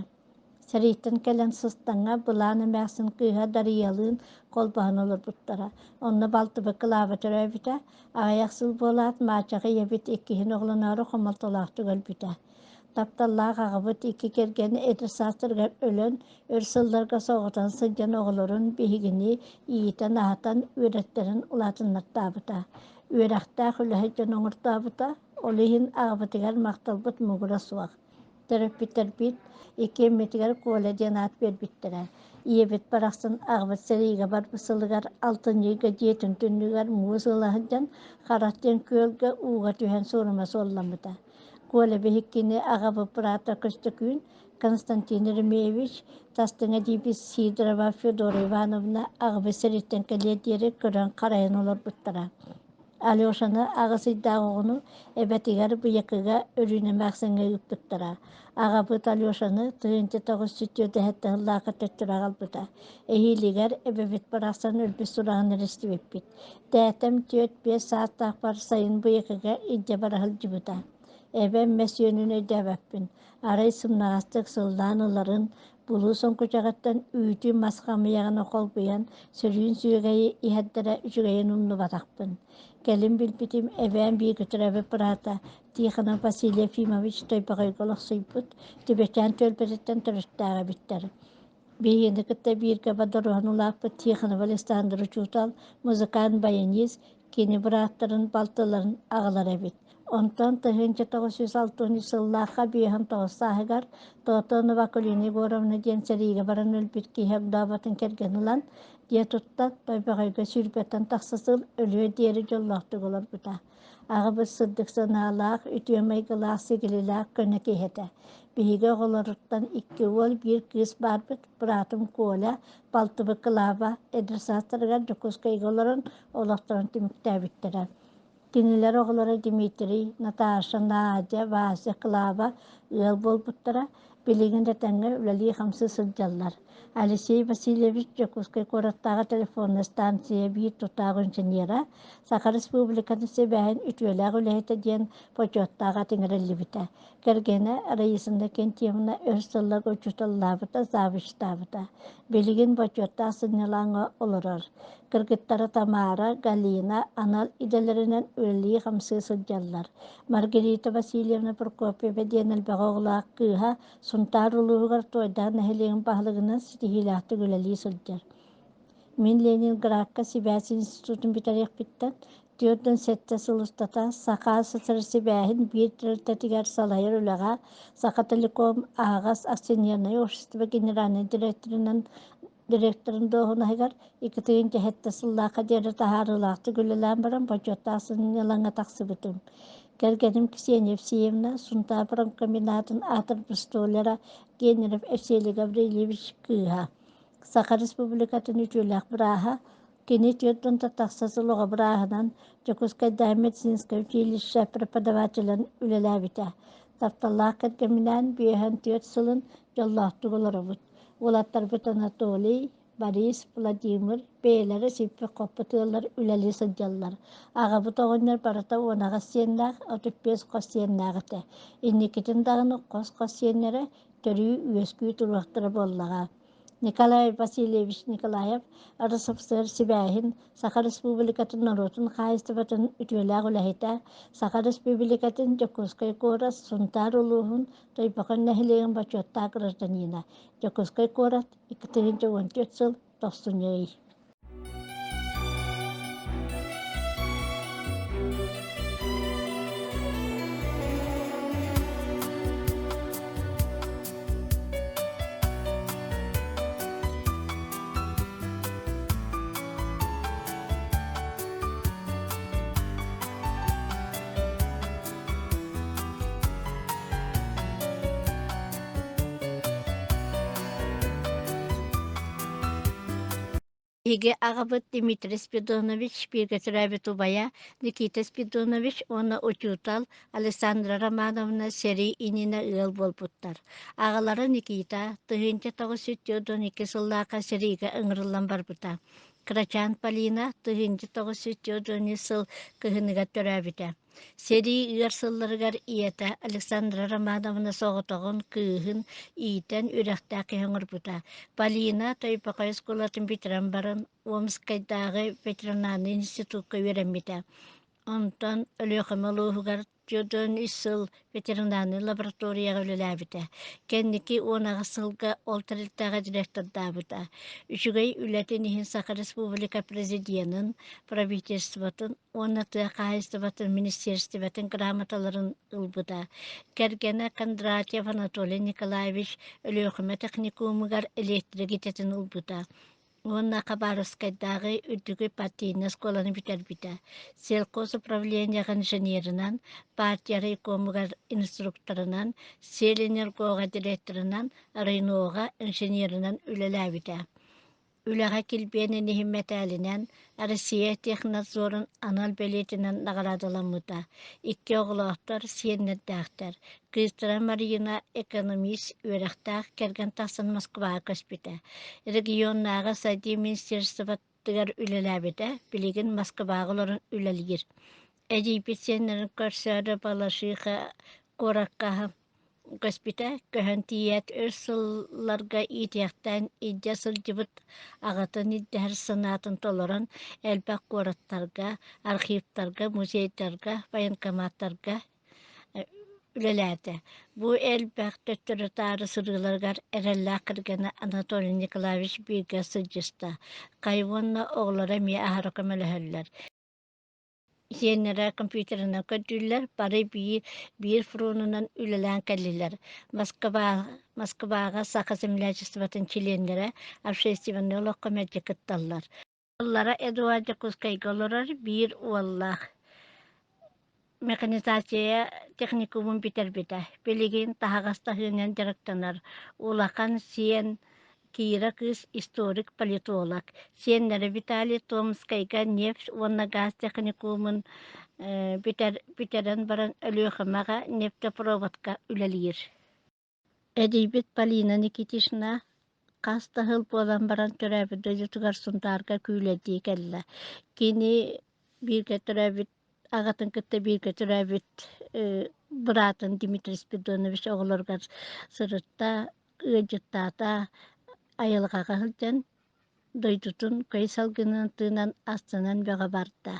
C: Сэрииттэн кэлэн сыстаҥҥа былаан эмээхсин кыыһа Дариялыын холбоһон олорбуттара. Онно балтыбыт Клава төрөөбүтэ. Аҕыйах сыл буолаат, Маачаҕа ийэбит иккиһин оҕолоноору хомолтолоохтук өлбүтэ. Тапталлаах аҕабыт икки кэргэнэ эдэр саастарыгар өлөн, өр сылларга соҕотон сылдьан оҕолорун биһигини иитэн-аһатан, үөрэттэрэн улаатыннартаабыта. Үөрэхтээх үлэһит дьон оҥортообута, ол иһин аҕабытыгар махталбыт муҥура суох. Төрөппүттэрбит иккиэммитигэр Коля диэн аат биэрбиттэрэ. Ийэбит барахсан аҕабыт сэриигэ барбыт сылыгар алтынньыга дьиэтин түннүгэр муус ыла сылдьан Харах диэн күөлгэ ууга түһэн суорума суолламмыта. Коля биһиккини аҕабыт быраата Көстөкүүн Константин Еремеевич, тастыҥа диэбит Сидорова Федора Ивановна аҕабыт сэрииттэн кэлиэр диэри көрөн-харайан олорбуттара. Алешаны аҕыс ыйдаах оҕону эбэтигэр Быйакыга Өрүүнэ эмээхсиҥҥэ ыыппыттара. Аҕабыт Алешаны 1947 сыллаахха төттөрү аҕалбыта. Эһиилигэр эбэбит барахсан өлбүт сураҕын эрэ истибиппит. Тээтэм 4-5 саастаахпар сайын Быйакыга илдьэ бара сылдьыбыта. Эбэм мөссүөнүн өйдөөбөппүн. Арай сымнаҕастык сыллаан ыларын, Булуус оҥкучаҕыттан үүтү мас хамыйаҕына холбуйан, сөрүүн сүөгэйи иһэрдэрэ үчүгэйин умнубатахпын. Кэлин билбитим, эбээм бииргэ төрөөбүт быраата Тихонов Василий Ефимович Тойбохойго олохсуйбут, Түбэчээн түөлбэтиттэн төрүттээх эбиттэр. Биһигини кытта бииргэ бодоруһан улааппыт Тихонов Александр учуутал, музыкант, баянист, кини бырааттарын, балтыларын аҕалара эбит. Онтон 1963 сыллаахха 59 сааһыгар Тотонова Акулина Егоровна диэн сэриигэ баран өлбүт киһи огдооботун кэргэн ылан, дьиэ туттан, Тойбохойго сүүрбэттэн тахса сыл өлүөр диэри дьоллоохтук олорбута. Аҕабыт сырдык санаалаах, үтүө майгылаах, сигилилээх көнө киһи этэ. Биһиги оҕолоруттан икки уол, биир кыыс баарбыт, быраатым Коля, балтыбыт Клава эдэр саастарыгар Дьокуускайга олорон олохторун түмүктээбиттэрэ. Кинилэр оҕолоро Дмитрий, Наташа, Надя, Вася, Клава ыал буолбуттара, билигин да тэҥҥэ үлэлии-хамсыы сылдьаллар. Алексей Васильевич Дьокуускай куораттааҕы телефоннай станция биир тутаах инженера, Саха Республикатын сибээһин үтүөлээх үлэһитэ диэн бочуоттаах ат иҥэриллибитэ. Кэргэнэ Раиса Иннокентьевна өр сылларга учууталлаабыта, завучтаабыта. Билигин бочуоттаах сынньалаҥҥа олорор. Кыргыттара Тамара, Галина анал идэлэринэн үлэлии-хамсыы сылдьаллар. Маргарита Васильевна Прокопьева диэн элбэх оҕолоох кыыһа Сунтаар улууһугар Туойдаах нэһилиэгин баһылыгынан ситиһиилээхтик үлэлии сылдьар. Мин Ленинградка сибээс институтун бүтэриэхпиттэн. 47 сыл устата Саха ССР сибээһин биир тэрилтэтигэр салайар үлэҕэ Сахателеком аһаҕас акционернай общество генеральнай директорынан директорын дуоһунаһыгар 2007 сыллаахха диэри таһаарыылаахтык үлэлээн баран бочуоттаах сынньалаҥҥа тахсыбытым. Кэргэним Ксения Евсеевна Сунтаар промкомбинатын аатырбыт столяра Генеров Евсений Гаврильевич кыыһа. Саха Республикатын үтүөлээх бырааһа, кини 40 тахса сыл оҕо бырааһынан Дьокуускайдааҕы медицинскэй училище преподавателинэн үлэлээбитэ. Тапталлаах кэргэмминээн 54 сылын дьоллоохтук олоробут. Уолаттарбыт Анатолий, Борис, Владимир бэйэлэрэ сиппит-хоппут ыаллар үлэлии сылдьаллар. Аҕабыт оҕонньор барыта 18 сиэннээх, 35 хос сиэннээх этэ. Инникитин даҕаны хос-хос сиэннэрэ төрүү-үөскүү туруохтара буоллаҕа. Николай Васильевич Николаев РСФСР сибээһин, Саха Республикатын норуотун хаһаайыстыбатын үтүөлээх үлэһитэ, Саха Республикатын Дьокуускай куорат Сунтаар улууһун Тойбохой нэһилиэгин бочуоттаах гражданина, Дьокуускай куорат 2014 сыл тохсунньу ый. Биһиги аҕабыт Дмитрий Спиридонович бииргэ төрөөбүт убайа Никита Спиридонович уонна учуутал Александра Романовна сэрии иннинэ ыал буолбуттар. Аҕалара Никита 1942 сыллаахха сэриигэ ыҥырыллан барбыта. Кырачаан Полина 1943 сыл кыһыныгар төрөөбүтэ. Сэрии ыар сылларыгар ийэтэ Александра Романовна соҕотоҕун кыыһын иитэн үрэхтээх киһи оҥорбута. Полина Тойбохой оскуолатын бүтэрэн баран Омскайдааҕы ветеринарнай институкка үөрэммитэ. Онтон Өлүөхүмэ улууһугар 43 сыл ветеринарнай лабораторияҕа үлэлээбитэ. Кэнники 18 сылга ол тэрилтэҕэ директордаабыта. Үчүгэй үлэтин иһин Саха Республика Президенин, правительствотын уонна тыа хаһаайыстыбатын министиэристибэтин грамоталарын ылбыта. Кэргэнэ Кондратьев Анатолий Николаевич Өлүөхүмэ техникумугар электрик идэтин ылбыта уонна Хабаровскайдааҕы үрдүкү партийнай оскуоланы бүтэрбитэ. Сельхоз управлениеҕа инженеринэн, партия райкомугар инструкторынан, Сельэнергоҕа директорынан, районоҕа инженеринэн үлэлээбитэ. Үлэҕэ килбиэнин иһин мэтээлинэн Россия технадзорун анал бэлиэтинэн наҕараадаламмыта. Икки оҕолоохтор, сиэннэрдээхтэр. Кыыстара Марина экономист үөрэхтээх кэргэн тахсан Москваҕа көспүтэ. Регионнааҕы сайдыы министерствотыгар үлэлээбитэ, билигин Москваҕа олорон үлэлиир. Эдьиийбит сиэннэрин көрсөөрү Балашиха куоракка Көспүтэ, көһөн тиийээт өр сылларга иитиэхтээн илдьэ сылдьыбыт аҕатын ирдэһэр санаатын толорон элбэх куораттарга, архивтарга, музейдарга, военкоматтарга үлэлээтэ. Бу элбэх төттөрү-таары сырыыларыгар эрэллээх кэргэнэ Анатолий Николаевич бииргэ сылдьыста. Хай уонна оҕолоро эмиэ аһара көмөлөһөллөр. Сиэннэрэ компьютерынан көрдүүллэр, бары биир, биир фронунан үлэлээн кэллилэр. Москва, Москваҕа Саха землячествотын чилиэннэрэ общественнай олоххо мэлдьи кытталлар. Уоллара Эдуард Дьокуускайга олорор биир уоллаах. Механизация техникумун бүтэрбитэ. Билигин таһаҕас таһыынан дьарыктанар. Улахан сиэн Кира кыыс историк-политолог, сиэннэрэ Виталий Томскайга нефть уонна газ техникумун бүтэрэн баран Өлүөхүмэҕэ нефтепроводка үлэлиир. Эдьиийбит Полина Никитична хас да сыл буолан баран төрөөбүт дойдутугар Сунтаарга күүлэйдии кэллэ. Кини бииргэ төрөөбүт аҕатын кытта бииргэ төрөөбүт быраатын Дмитрий Спиридонович оҕолоругар сырытта, ыалдьыттаата, айылҕаҕа сылдьан дойдутун көй салгынын тыынан астынан бөҕө барда.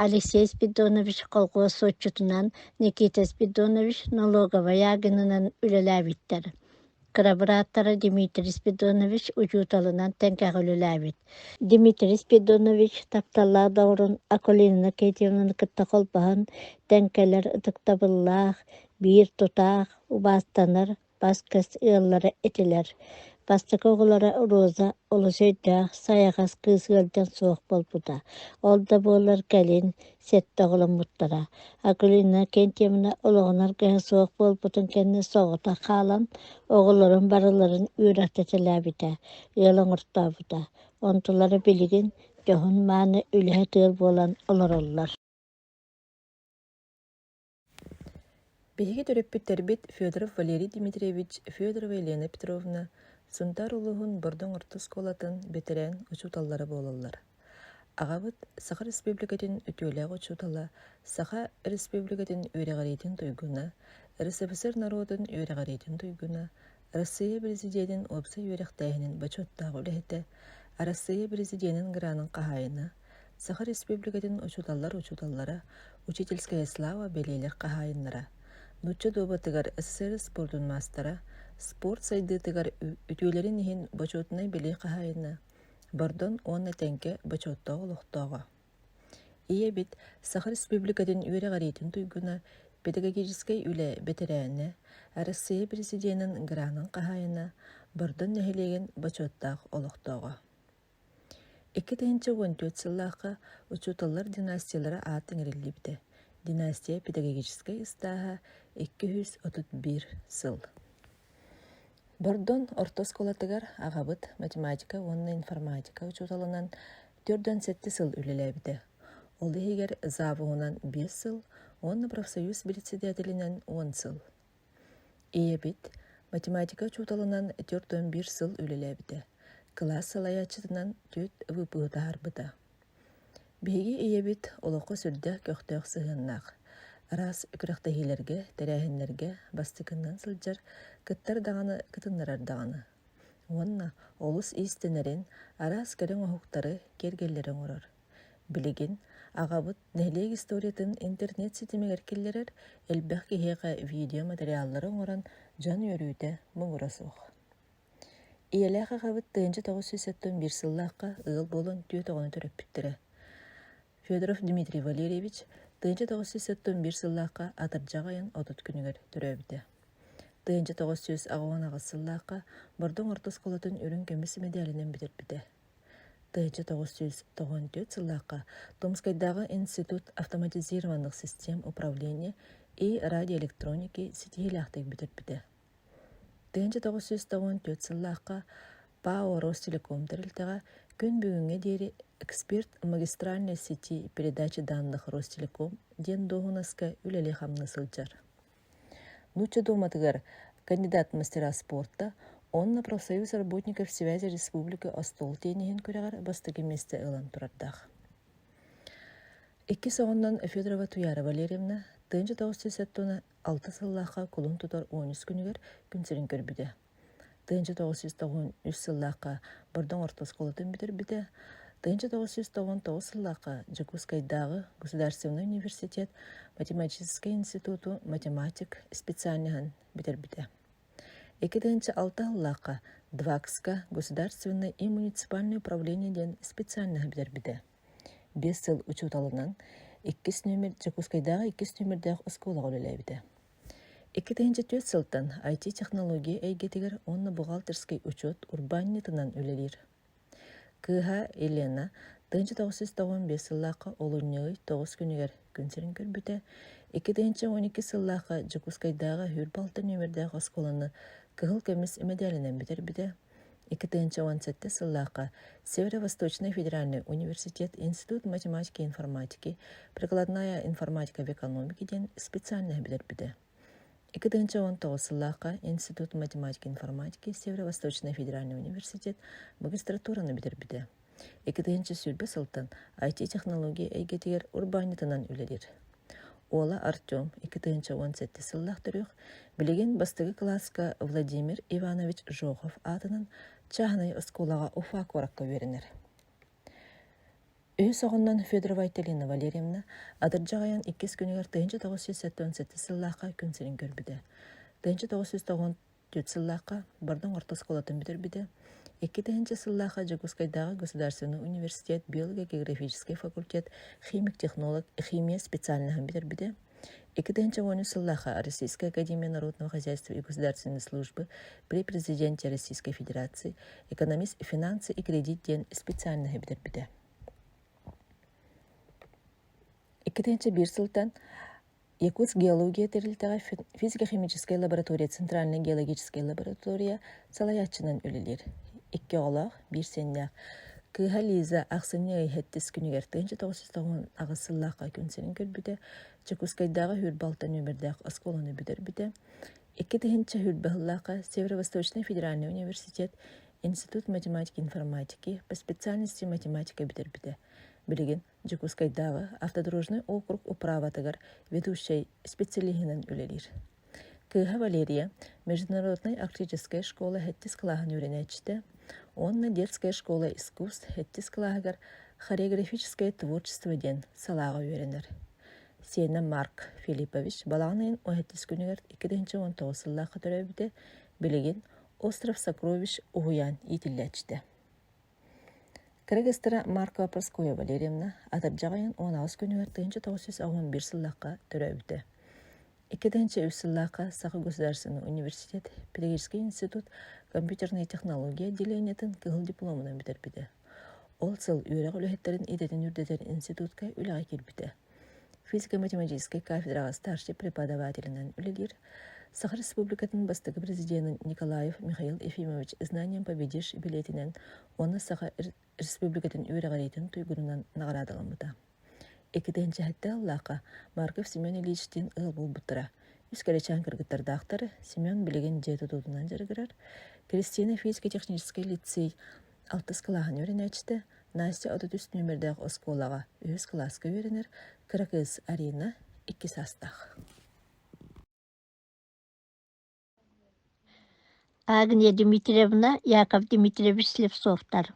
C: Алексей Спиридонович колхуос суотчутунан, Никита Спиридонович налоговай агенынан үлэлээбиттэр. Кыра бырааттара Дмитрий Спиридонович учууталынан тэҥкэҕэ үлэлээбит. Дмитрий Спиридонович тапталлаах доҕорун Акулина Кетьевнаны кытта холбоһон, тэҥкэлэр ытыктабыллаах, биир тутаах, убаастанар бас-көс ыаллара этилэр. Бастакы оҕолоро Роза олус өйдөөх, сайаҕас кыыс ыалдьан суох буолбута. Ол да буоллар кэлин сэттэ оҕоломмуттара. Акулина Кентьевна олоҕун аргыһа суох буолбутун кэннэ соҕотох хаалан, оҕолорун барыларын үөрэхтэтэлээбитэ, ыал оҥортообута. Онтулара билигин дьоһун-мааны үлэһит ыал буолан олороллор.
I: Биһиги төрөппүттэрбит Федоров Валерий Дмитриевич, Федорова Елена Петровна Сунтаар улууһун Бордоҥ орто оскуолатын бэтэрээн учууталлара буолаллар. Аҕабыт Саха Республикатын үтүөлээх учуутала, Саха Республикатын үөрэҕириитин туйгуна, РСФСР норуотун үөрэҕириитин туйгуна, Россия Президенин уопсай үөрэхтээһинин бочуоттаах үлэһитэ, Арассыыйа Президенин гранын хаһаайына, Саха Республикатын учууталлар учууталлара, Учительская слава бэлиэлэр хаһаайыннара, нуучча дуобатыгар СССР спордун маастара, спорт сайдыытыгар үтүөлэрин иһин бочуотунай бэлиэ хаһаайына, Бордон уонна Тэҥкэ бочуоттаах олохтооҕо. Ийэбит Саха Республикатын үөрэҕириитин туйгуна, педагогическай үлэ бэтэрээнэ, Арассыыйа Президенин гранын хаһаайына, Бордон нэһилиэгин бочуоттаах олохтооҕо. 2014 сыллаахха учууталлар династиялара аат иҥэриллибитэ. Династия педагогическай ыстааһа 231 сыл. Бордон орто оскуолатыгар аҕабыт математика уонна информатика учууталынан 47 сыл үлэлээбитэ. Ол иһигэр завуһунан биэс сыл уонна профсоюз председателинэн уон сыл. Ийэбит математика учууталынан 41 сыл үлэлээбитэ, кылаас салайааччытынан түөрт выпуһу таһаарбыта. Биһиги ийэбит олоххо сүрдээх көхтөөх сыһыаннаах, араас күрэхтэһиилэргэ, тэрээһиннэргэ бастакыннан сылдьар, кыттар даҕаны, кытыннарар даҕаны. Уонна олус иистэнэрин, араас кэрэ оҥоһуктары, киэргэллэри оҥорор. Билигин аҕабыт нэһилиэк историятын интернет ситимигэр киллэрэр, элбэх киһиэхэ видео-материаллары оҥорон дьон үөрүүтэ муҥура суох. Ийэлээх аҕабыт 1971 сыллаахха ыал буолан түөрт оҕону төрөппүттэрэ. Федоров Дмитрий Валерьевич 1971 сыллаахха атырдьах ыйын 30 күнүгэр төрөөбүтэ. 1988 сыллаахха Бордоҥ орто оскуолатын үрүҥ көмүс мэдээлинэн бүтэрбитэ. 1994 сыллаахха Томскайдааҕы институт автоматизированных систем управления и радиоэлектроники ситиһиилээхтик бүтэрбитэ. 1994 сыллаахха ПАО «Ростелеком» тэрилтэҕэ күн бүгүҥҥэ диэри эксперт магистральной сети передачи данных Ростелеком диэн дуоһунаска үлэлии-хамныы сылдьар. Нуучча Дууматыгар кандидат мастера спорта уонна профсоюз работников связи республики остуол тенниһин күрэҕэр бастакы миэстэ ылан турардаах. Иккис оҕоннон Федорова Туяра Валерьевна 1976 сыллаахха кулун тутар 13 күнүгэр күн сирин көрбүтэ. 1993 сыллаахха Бордоҥ орто оскуолатын бүтэрбитэ. 1999 сыллаахха Дьокуускайдааҕы государственнай университет математическай институту математик специальноһын бүтэрбитэ. 2006 сыллаахха ДВАКС-ка государственное и муниципальное управление диэн специальноһы бүтэрбитэ. Биэс сыл учууталынан иккис нүөмэр Дьокуускайдааҕы иккис нүөмэрдээх оскуолаҕа үлэлээбитэ. 2004 сылтан IT-технология эйгэтигэр уонна бухгалтерскай учуот урбаанньытынан үлэлиир. Кыыһа Елена 1995 сыллаахха олунньу ый тоҕус күнүгэр күн сирин көрбүтэ, 2012 сыллаахха Дьокуускайдааҕы 26 нүөмэрдээх оскуоланы кыһыл көмүс мэдээлинэн бүтэрбитэ, 2017 сыллаахха Северо-Восточный федеральный университет Институт математики и информатики прикладная информатика в экономике диэн специальноһы бүтэрбитэ. 2019 сыллаахха Институт математики и информатики Северо-Восточный федеральный университет магистратураны бүтэрбитэ. 2020 сылтан IT-технология эйгэтигэр урбаанньытынан үлэлиир. Уола Артем 2017 сыллаах төрүөх, билигин бастакы кылааска Владимир Иванович Жохов аатынан чааһынай оскуолаҕа Уфа куоракка үөрэнэр. Үһүс оҕоннон Федорова Айталина Валерьевна атырдьах айан иккис күнүгэр 1977 сыллаахха күн сирин көрбүтэ. 1994 сыллаахха Бордоҥ орто оскуолатын бүтэрбитэ. 2000 сыллаахха Дьокуускайдааҕы государственнай университет биолого-географическай факультет химик-технолог химия специальноһын бүтэрбитэ. 2013 сыллаахха Российская академия народного хозяйства и государственной службы при президенте Российской Федерации экономист финансы и кредит диэн специальноһы бүтэрбитэ. 2001 сылтан Якутск геология тэрилтэҕэ физико-химическай лаборатория Центральная геологическая лаборатория салайааччынан үлэлиир. Икки оҕолоох, биир сиэннээх. Кыыһа Лиза ахсынньы ый сэттис күнүгэр 1998 сыллаахха күн сирин көрбүтэ, Дьокуускайдааҕы 26 нүөмэрдээх оскуоланы бүтэрбитэ. 2020 сыллаахха Северо-Восточный федеральный университет Институт математики и информатики по специальности математика бүтэрбитэ. Билигин Дьокуускайдааҕы автодорожнай округ управатыгар ведущай специалиһынан үлэлиир. Кыыһа Валерия Международнай арктическай школа сэттис кылааһын үөрэнээччитэ уонна Детская школа искусств сэттис кылааһыгар хореографическое творчество диэн салааҕа үөрэнэр. Сиэнэ Марк Филиппович балаҕан ыйын 17 күнүгэр 2019 сыллаахха төрөөбүтэ, билигин Остров сокровищ уһуйаан иитиллээччитэ. Кыргызтара Маркова Прасковья Валерьевна атырдьах ыйын 18 күнүгэр 1981 сыллаахха төрөөбүтэ. 2003 сыллаахха Саха государственный университет Педагогический институт компьютерные технологии отделениетын кыһыл дипломунан бүтэрбитэ. Ол сыл үөрэх үлэһиттэрин идэтин үрдэтэр институтка үлэҕэ киирбитэ. Физико-математическай кафедраҕа старшай преподавателинэн үлэлиир. Саха Республикатын бастакы президенин Николаев Михаил Ефимович «Знанием победишь» билиэтинэн уонна Саха Республикатын үөрэҕириитин туйгунунан наҕараадаламмыта. Иккитинчиһэттэ ыллаахха Марков Семен Ильичтиин ыал буолбуттара. Үс кэрэчээн кыргыттардаахтар. Семен билигин дьиэ тутуутунан дьарыгырар. Кристина физико-техническэй лицей алтыс кылааһын үөрэнээччитэ, Настя 33 нүөмэрдээх оскуолаҕа үһүс кылааска үөрэнэр, кыра кыыс Арина икки саастаах.
C: Агния Дмитриевна, Яков Дмитриевич Слепцовтар.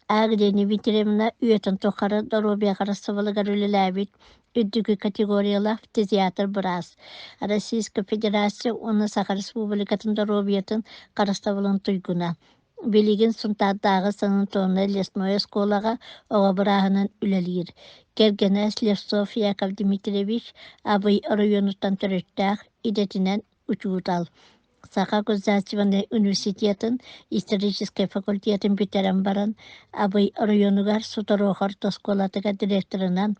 C: Агния Дмитриевна үйэтин тухары доруобуйа харыстабылыгар үлэлээбит үрдүкү категориялаах фтизиатр-быраас, Российскай Федерация уонна Саха Республикатын доруобуйатын харыстабылын туйгуна. Билигин Сунтаардааҕы санаторнай-лесной оскуолаҕа оҕо бырааһынан үлэлиир. Кэргэнэ Слепцов Яков Дмитриевич Абый оройуонуттан төрүттээх, идэтинэн учуутал. Саха государственнай университетын историческай факультетын бүтэрэн баран, Абый оройуонугар Суторуохар оскуолатыгар директорынан,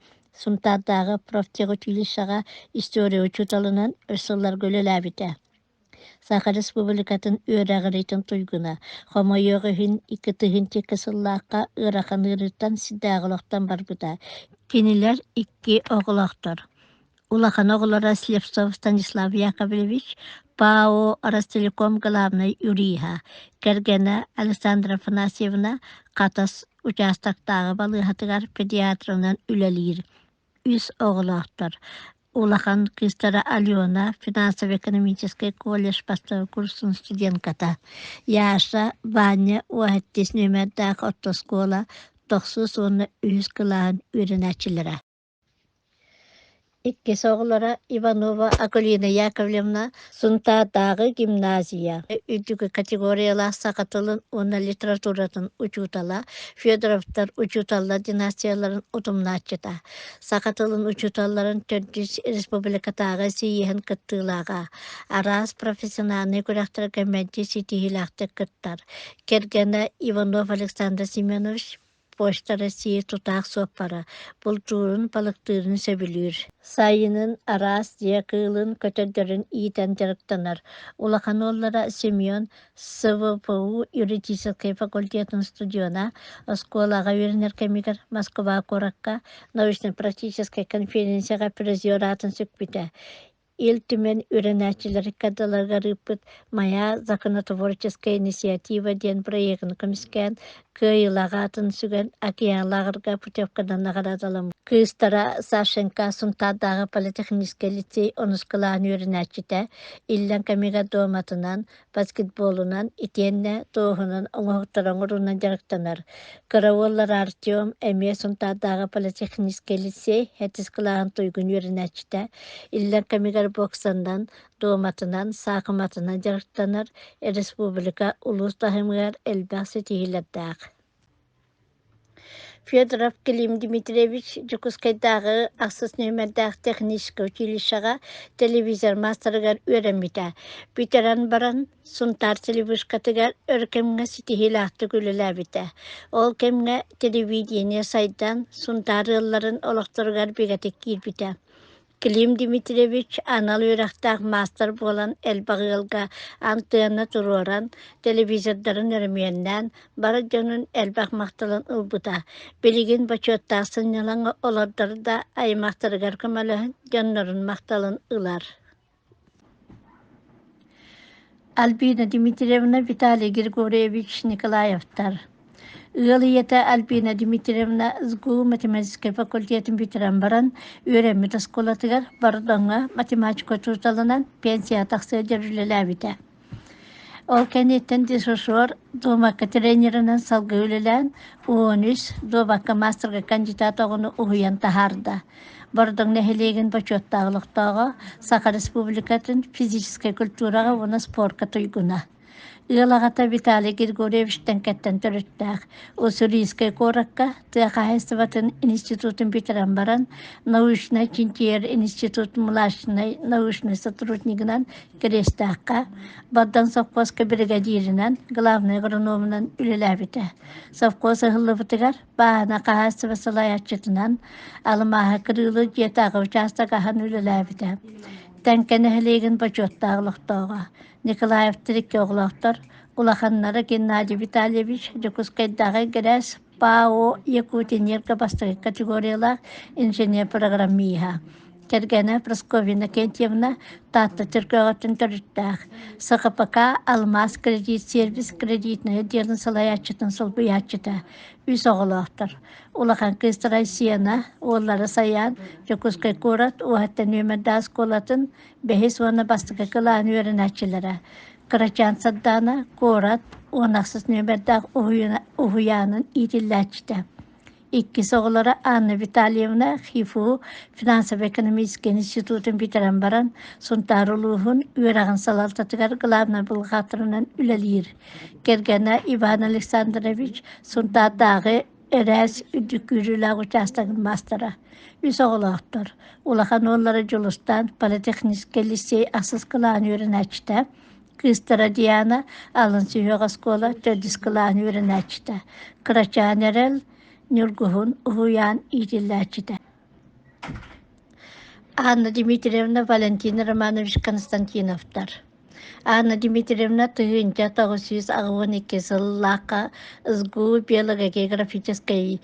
C: Сунтаардааҕы профтехучилищеҕа история учууталынан өр сылларга үлэлээбитэ. Саха Республикатын үөрэҕириитин туйгуна, хомойуох иһин, 2002 сыллаахха ыарахан ыарыыттан сирдээҕи олохтон барбыта. Кинилэр икки оҕолоохтор. Улахан оҕолоро Слепцов Станислав Яковлевич, ПАО «Ростелеком» главнай юриһа, кэргэнэ Александра Афанасьевна Хатас учаастактааҕы балыыһатыгар педиатрынан үлэлиир. Үс оҕолоохтор. Улахан кыыстара Алена финансово-экономическай колледж бастакы курсун студентката, Яша, Ваня уоһэттис нүөмэрдээх орто оскуола тохсус уонна үһүс кылааһын үөрэнээччилэрэ. Иккис оҕолоро Иванова Акулина Яковлевна Сунтаардааҕы гимназия үрдүкү категориялаах саха тылын уонна литературатын учуутала, Федоровтар учууталлар династияларын утумнааччыта, саха тылын учууталларын төрдүс республикатааҕы сийиэһин кыттыылааҕа, араас профессиональнай күрэхтэргэ мэлдьи ситиһиилээхтик кыттар. Кэргэнэ Иванов Александр Семенович Почта России тутаах суоппара, бултуурун, балыктыырын сөбүлүүр. Сайынын араас дьиэ кыылын, көтөрдөрүн иитэн дьарыктанар. Улахан уоллара Семен СВПУ юридическай факультетын студена, оскуолаҕа үөрэнэр кэмигэр Москва куоракка научно-практическай конференцияҕа призер аатын сүкпүтэ. Ил Түмэн үөрэнээччилэри кадаларыгар ыыппыт «Моя законотворческая инициатива» диэн проегын көмүскээн, кыайыылаах аатын сүгэн океан лааҕырга путевканан наҕараадаламмыт. Кыыстара Сашенька Сунтаардааҕы политехническэй лицей онус кылааһын үөрэнээччитэ, иллэҥ кэмигэр дуоматынан, баскетболунан итиэннэ туоһунан оҥоһуктары оҥоруунан дьарыктанар. Кыра уоллара Артем эмиэ Сунтаардааҕы политехническэй лицей сэттис кылааһын туйгун үөрэнээччитэ, иллэҥ кэмигэр боксанан, дуоматынан, саахыматынан дьарыктанар, республика, улуус таһымыгар элбэх ситиһиилэрдээх. Федоров Клим Дмитриевич Дьокуускайдааҕы ахсыс нүөмэрдээх техническэй училищеҕа телевизор маастарыгар үөрэммитэ. Бүтэрэн баран Сунтаар телевышкатыгар өр кэмҥэ ситиһиилээхтик үлэлээбитэ. Ол кэмҥэ телевидение сайдан, Сунтаар ыалларын олохторугар бигэтик киирбитэ. Клим Дмитриевич анал үөрэхтээх маастар буолан элбэх ыалга антыанна туруоран, телевизордарын өрөмүөннээн, бары дьонун элбэх махталын ылбыта. Билигин бочуоттаах сынньалаҥы олордор да аймахтарыгар көмөлөһөн дьоннорун махталын ылар. Альбина Дмитриевна, Виталий Григорьевич Николаевтар Ыал ийэтэ Альбина Дмитриевна СГУ математическай факультетын бүтэрэн баран, үөрэммит оскуолатыгар Бордоҥҥо математика учууталынан пенсияҕа тахсыа диэри үлэлээбитэ. Ол кэнниттэн дежуршор дуобакка тренеринэн салгыы үлэлээн, 13 дуобакка маастарга кандидат оҕону уһуйан таһаарда. Бордоҥ нэһилиэгин бочуоттаах олохтооҕо, Саха Республикатын физическэй культураҕа уонна спорка туйгуна. Ыал аҕата Виталий Григорьевич Тэҥкэттэн төрүттээх, Уссурийскай куоракка тыа хаһаайыстыбатын институтун бүтэрэн баран, научнай-чинчийэр институт младшай научнай сотруднигынан Кириэстээххэ, Бадан совхозка биригэдьииринэн, главнай агрономунан үлэлээбитэ. Совхоз ыһыллыбытыгар бааһына хаһаайыстыба салайааччытынан, Алымааһы кырыылыыр дьиэтээҕи учаастак аһан үлэлээбитэ. Тэҥкэ нэһилиэгин бочуоттаах олохтооҕо. Николаевтар икки оҕолоохтор, улаханнара Геннадий Витальевич Дьокуускайдааҕы ГРЭС ПАО Якутэнерго бастакы категориялаах инженер-программиһа, кэргэнэ Прасковья Иннокентьевна Таатта Чөркөөҕүттэн төрүттээх, СХПК «Алмаас кредит сервис» кредитнай отделын салайааччытын солбуйааччыта, үс оҕолоохтор. Улахан кыыстара Сиана, уоллара Сайаан Дьокуускай куорат уоһаттан нүөмэрдээх оскуолатын бэһис уонна бастакы кылааһын үөрэнээччилэрэ Кырачаан Сардаана куорат уон ахсыс нүөмэрдээх уһуйаанын иитиллээччитэ. Иккис оҕолоро Анна Витальевна ХИФУ финансово-экономическай институтун бүтэрэн баран, Сунтаар улууһун үөрэҕин салалтатыгар главнай бухгалтерынан үлэлиир. Кэргэнэ Иван Александрович Сунтаардааҕы Эрээс үрдүк күүрүүлээх учаастагын маастара. Үс оҕолоохтор. Улахан уоллара Дьулустаан политехническэй лицей ахсыс кылааһын үөрэнээччитэ. Кыыстара Диана алын сүһүөх оскуола төрдүс кылааһын үөрэнээччитэ. Кырачаан Эрэл Ньургуһун уһуйаан иитиллээччитэ. Анна Дмитриевна Валентин Романович Константиновтар. Анна Дмитриевна 1982 сыллаахха СГУ биологогеографическай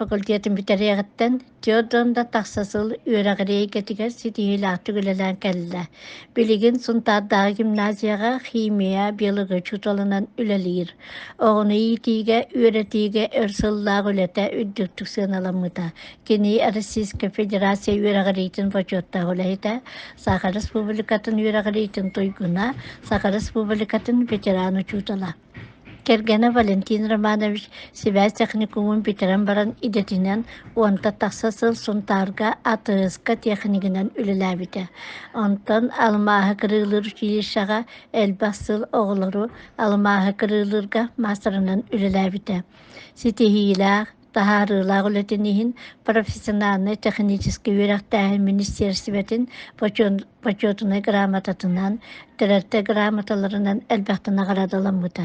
C: факультетын бүтэриэҕиттэн түөрт да тахса сыл үөрэҕирии эйгэтигэр ситиһиилээхтик үлэлээн кэллэ. Билигин Сунтаардааҕы гимназияҕа химия, биология учууталынан үлэлиир. Оҕону иитиигэ, үөрэтиигэ өр сыллаах үлэтэ үрдүктүк сыаналаммыта. Кини Российскай Федерация үөрэҕириитин бочуоттаах үлэһитэ, Саха Республикатын үөрэҕириитин туйгуна, Саха Республикатын ветеран учуутала. Кэргэнэ Валентин Романович сибээс техникумун бүтэрэн баран идэтинэн уонта тахса сыл Сунтаарга АТС-ка технигинэн үлэлээбитэ. Онтон алмааһы кырыылыыр училищеҕа элбэх сыл оҕолору алмааһы кырыылыырга маастарынан үлэлээбитэ. Ситиһиилээх, таһаарыылаах үлэтин иһин профессиональнай техническэй үөрэхтээһин министиэристибэтин Бочуотунай грамотатынан, тэрилтэ грамоталарынан элбэхтэ наҕараадаламмыта.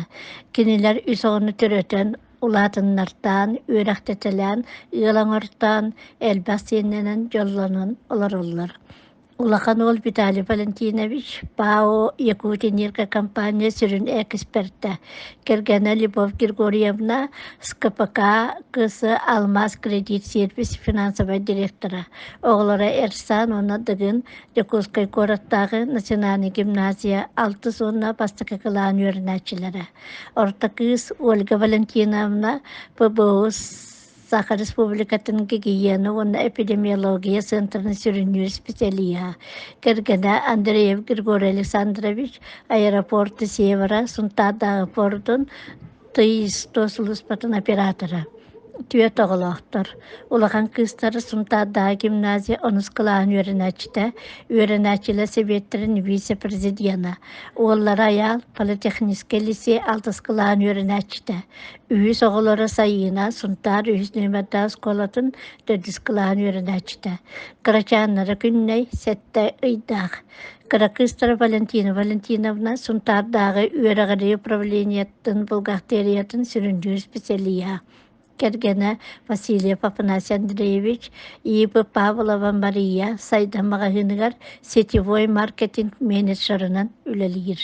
C: Кинилэр үс оҕону төрөтөн, улаатыннартаан, үөрэхтэтэлээн, ыал оҥортоон, элбэх сиэннэнэн дьоллонон олороллор. Улахан уол Виталий Валентинович ПАО «Якутэнерго» компания сүрүн экспердэ, кэргэнэ Любовь Григорьевна СКПК КС «Алмаз Кредит Сервис» финансовай директора, оҕолоро Эрсан уонна Дыгын Дьокуускай куораттааҕы национальнай гимназия алтыс уонна бастакы кылаан үөрэнээччилэрэ. Орто кыыс Ольга Валентиновна ПБУ Саха Республикатын гигиена уонна эпидемиология центрын сүрүннүүр специалиһа, кэргэнэ Андреев Григорий Александрович аэропорты Севера Сунтаардааҕы пордун ТИСТО сулууспатын оператора. Түөрт оҕолоохтор. Улахан кыыстара Сунтаардааҕы гимназия онус кылааһын үөрэнээччитэ, үөрэнээччилэр сэбиэттэрин вице-президена. Уоллара Айаал политехническэй лицей алтыс кылааһын үөрэнээччитэ. Үһүс оҕолоро Сайыына Сунтаар үһүс нүөмэрдээх оскуолатын төрдүс кылааһын үөрэнээччитэ. Кырачааннара Күннэй сэттэ ыйдаах. Кыра кыыстара Валентина Валентиновна Сунтаардааҕы үөрэҕирии управлениетын бухгалтериятын сүрүннүүр специалиһа. Кэргэнэ Васильев Афанасий Андреевич, И.П. Павлова Мария Сайдам маҕаһыыныгар сетевой маркетинг менеджерынан үлэлиир.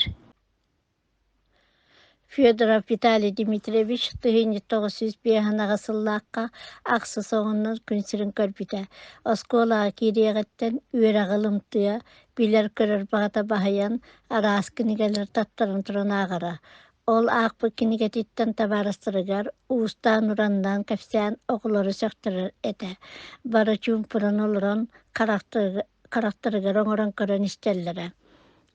C: Федоров Виталий Дмитриевич 1905 сыллаахха ахсыс оҕоннор күн сирин көрбүтэ. Оскуолаҕа киириэҕиттэн үөрэҕи ылымтыа, билэр-көрөр баҕата баһыйан, араас кинигэлэри таттаран туран ааҕара. Ол аахпыт кинигэтиттэн табаарыстарыгар уустаан-ураннаан кэпсээн оҕолору сөхтөрөр этэ. Бары чуумпуран олорон харахтарыгар оҥорон көрөн истэллэрэ.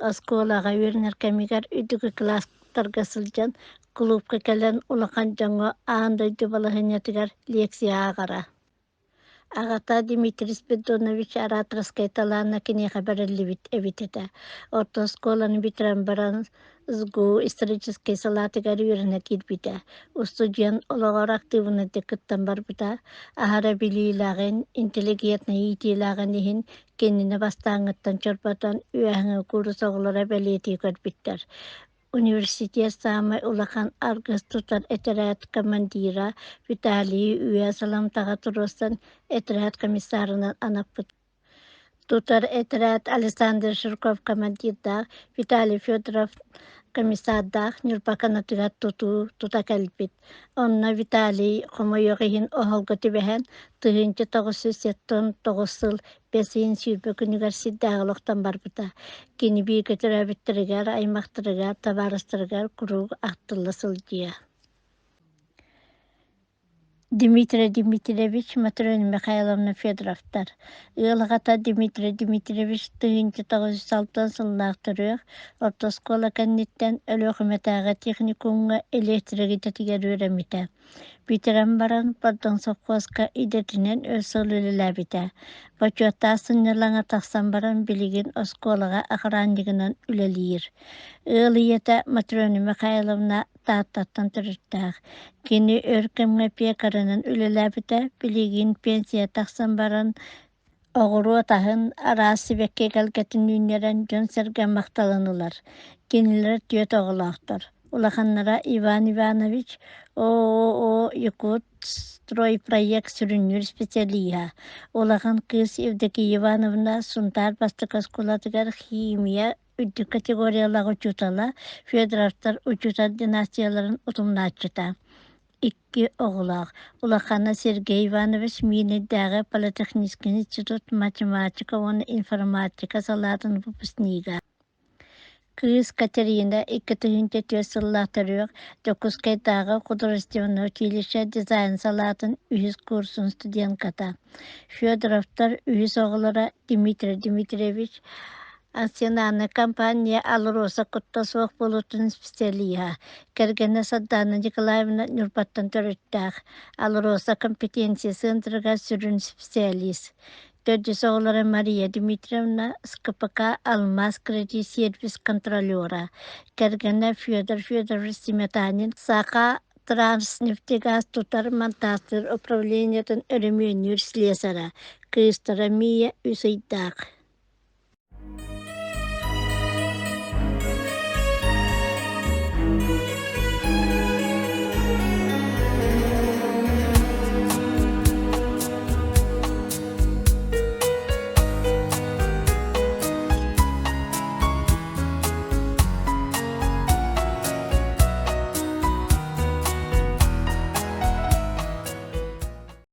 C: Оскуолаҕа үөрэнэр кэмигэр үрдүкү кылаастарга сылдьан, кулуупка кэлэн улахан дьоҥҥо аан дойду балаһыанньатыгар лекция ааҕара. Аҕата Дмитрий Спиридонович ораторскай талаана киниэхэ бэриллибит эбит этэ. Орто оскуоланы бүтэрэн баран СГУ историческай салаатыгар үөрэнэ киирбитэ. Устудьуон олоҕор актыыбынайдык кыттан барбыта. Аһара билиилээҕин, интеллигентнэй иитиилээҕин иһин Кинини бастааҥҥыттан чорботон үөһэҥҥи куурус оҕолоро бэлиэтии көрбүттэр. Университет саамай улахан аргыс тутар этэрээт командира Виталий үө саламтаҕа туруорсан этэрээт комиссарынан анаппыт. Тутар этэрээт Александр Жирков командирдаах, Виталий Федоров комиссардаах Ньурба канатыгар тутуу тута кэлбит. Онно Виталий хомойуох иһин оһолго түбэһэн, 1979 сыл бэс ыйын 20 күнүгэр сирдээҕи олохтон барбыта. Кини бииргэ төрөөбүттэригэр, аймахтарыгар, табаарыстарыгар куруук ахтылла сылдьыа. Дмитрий Дмитриевич, Матрена Михайловна Федоровтар. Ыал аҕата Дмитрий Дмитриевич 1906 сыллаах төрүөх, орто оскуола кэнниттэн Өлүөхүмэтээҕи техникумҥа электрик идэтигэр үөрэммитэ. Бүтэрэн баран Бордоҥ сопхуоска идэтинэн өр сыл үлэлээбитэ. Бочуоттаах сынньалаҥа тахсан баран билигин оскуолаҕа охраннигынан үлэлиир. Ыал ийэтэ Матрена Михайловна Тааттаттан төрүттээх. Кини өр кэмҥэ пекарынан үлэлээбитэ, билигин пенсия тахсан баран оҕуруот аһын, араас сибэкки эгэлгэтин үүннэрэн дьон-сэргэ махталын ылар. Кинилэр түөрт оҕолоохтор. Улаханнара Иван Иванович, ООО «Якутстройпроект» сүрүннүүр специалиһа. Улахан кыыс Евдокия Ивановна Сунтаар бастакы оскуолатыгар химия үрдүк категориялаах учуутала, Федоровтар учуутал династияларын утумнааччыта. Икки оҕолоох. Улахана Сергей Иванович Миирнэйдээҕи политехническай институт математика уонна информатика салаатын выпускнига. Кыыс Катерина 2004 сыллаах төрүөх Дьокуускайдааҕы художественнай училище дизайн салаатын үһүс курсун студентката. Федоровтар үһүс оҕолоро Дмитрий Дмитриевич Ассенаны компания АЛРОСА кытта суох буолуутун специалиһа, кэргэнэ Сардаана Николаевна Ньурбаттан төрүттээх, АЛРОСА компетенция центрыгар сүрүн специалист. Төрдүс оҕолоро Мария Дмитриевна, СКПК «Алмаз кредит сервис» контролера, кэргэнэ Федор Федорович Сметанин Саха Транснефтегаз тутар монтажтыыр управлениетын өрөмүөннүүр слесарэ, кыыстара Мия үс ыйдаах.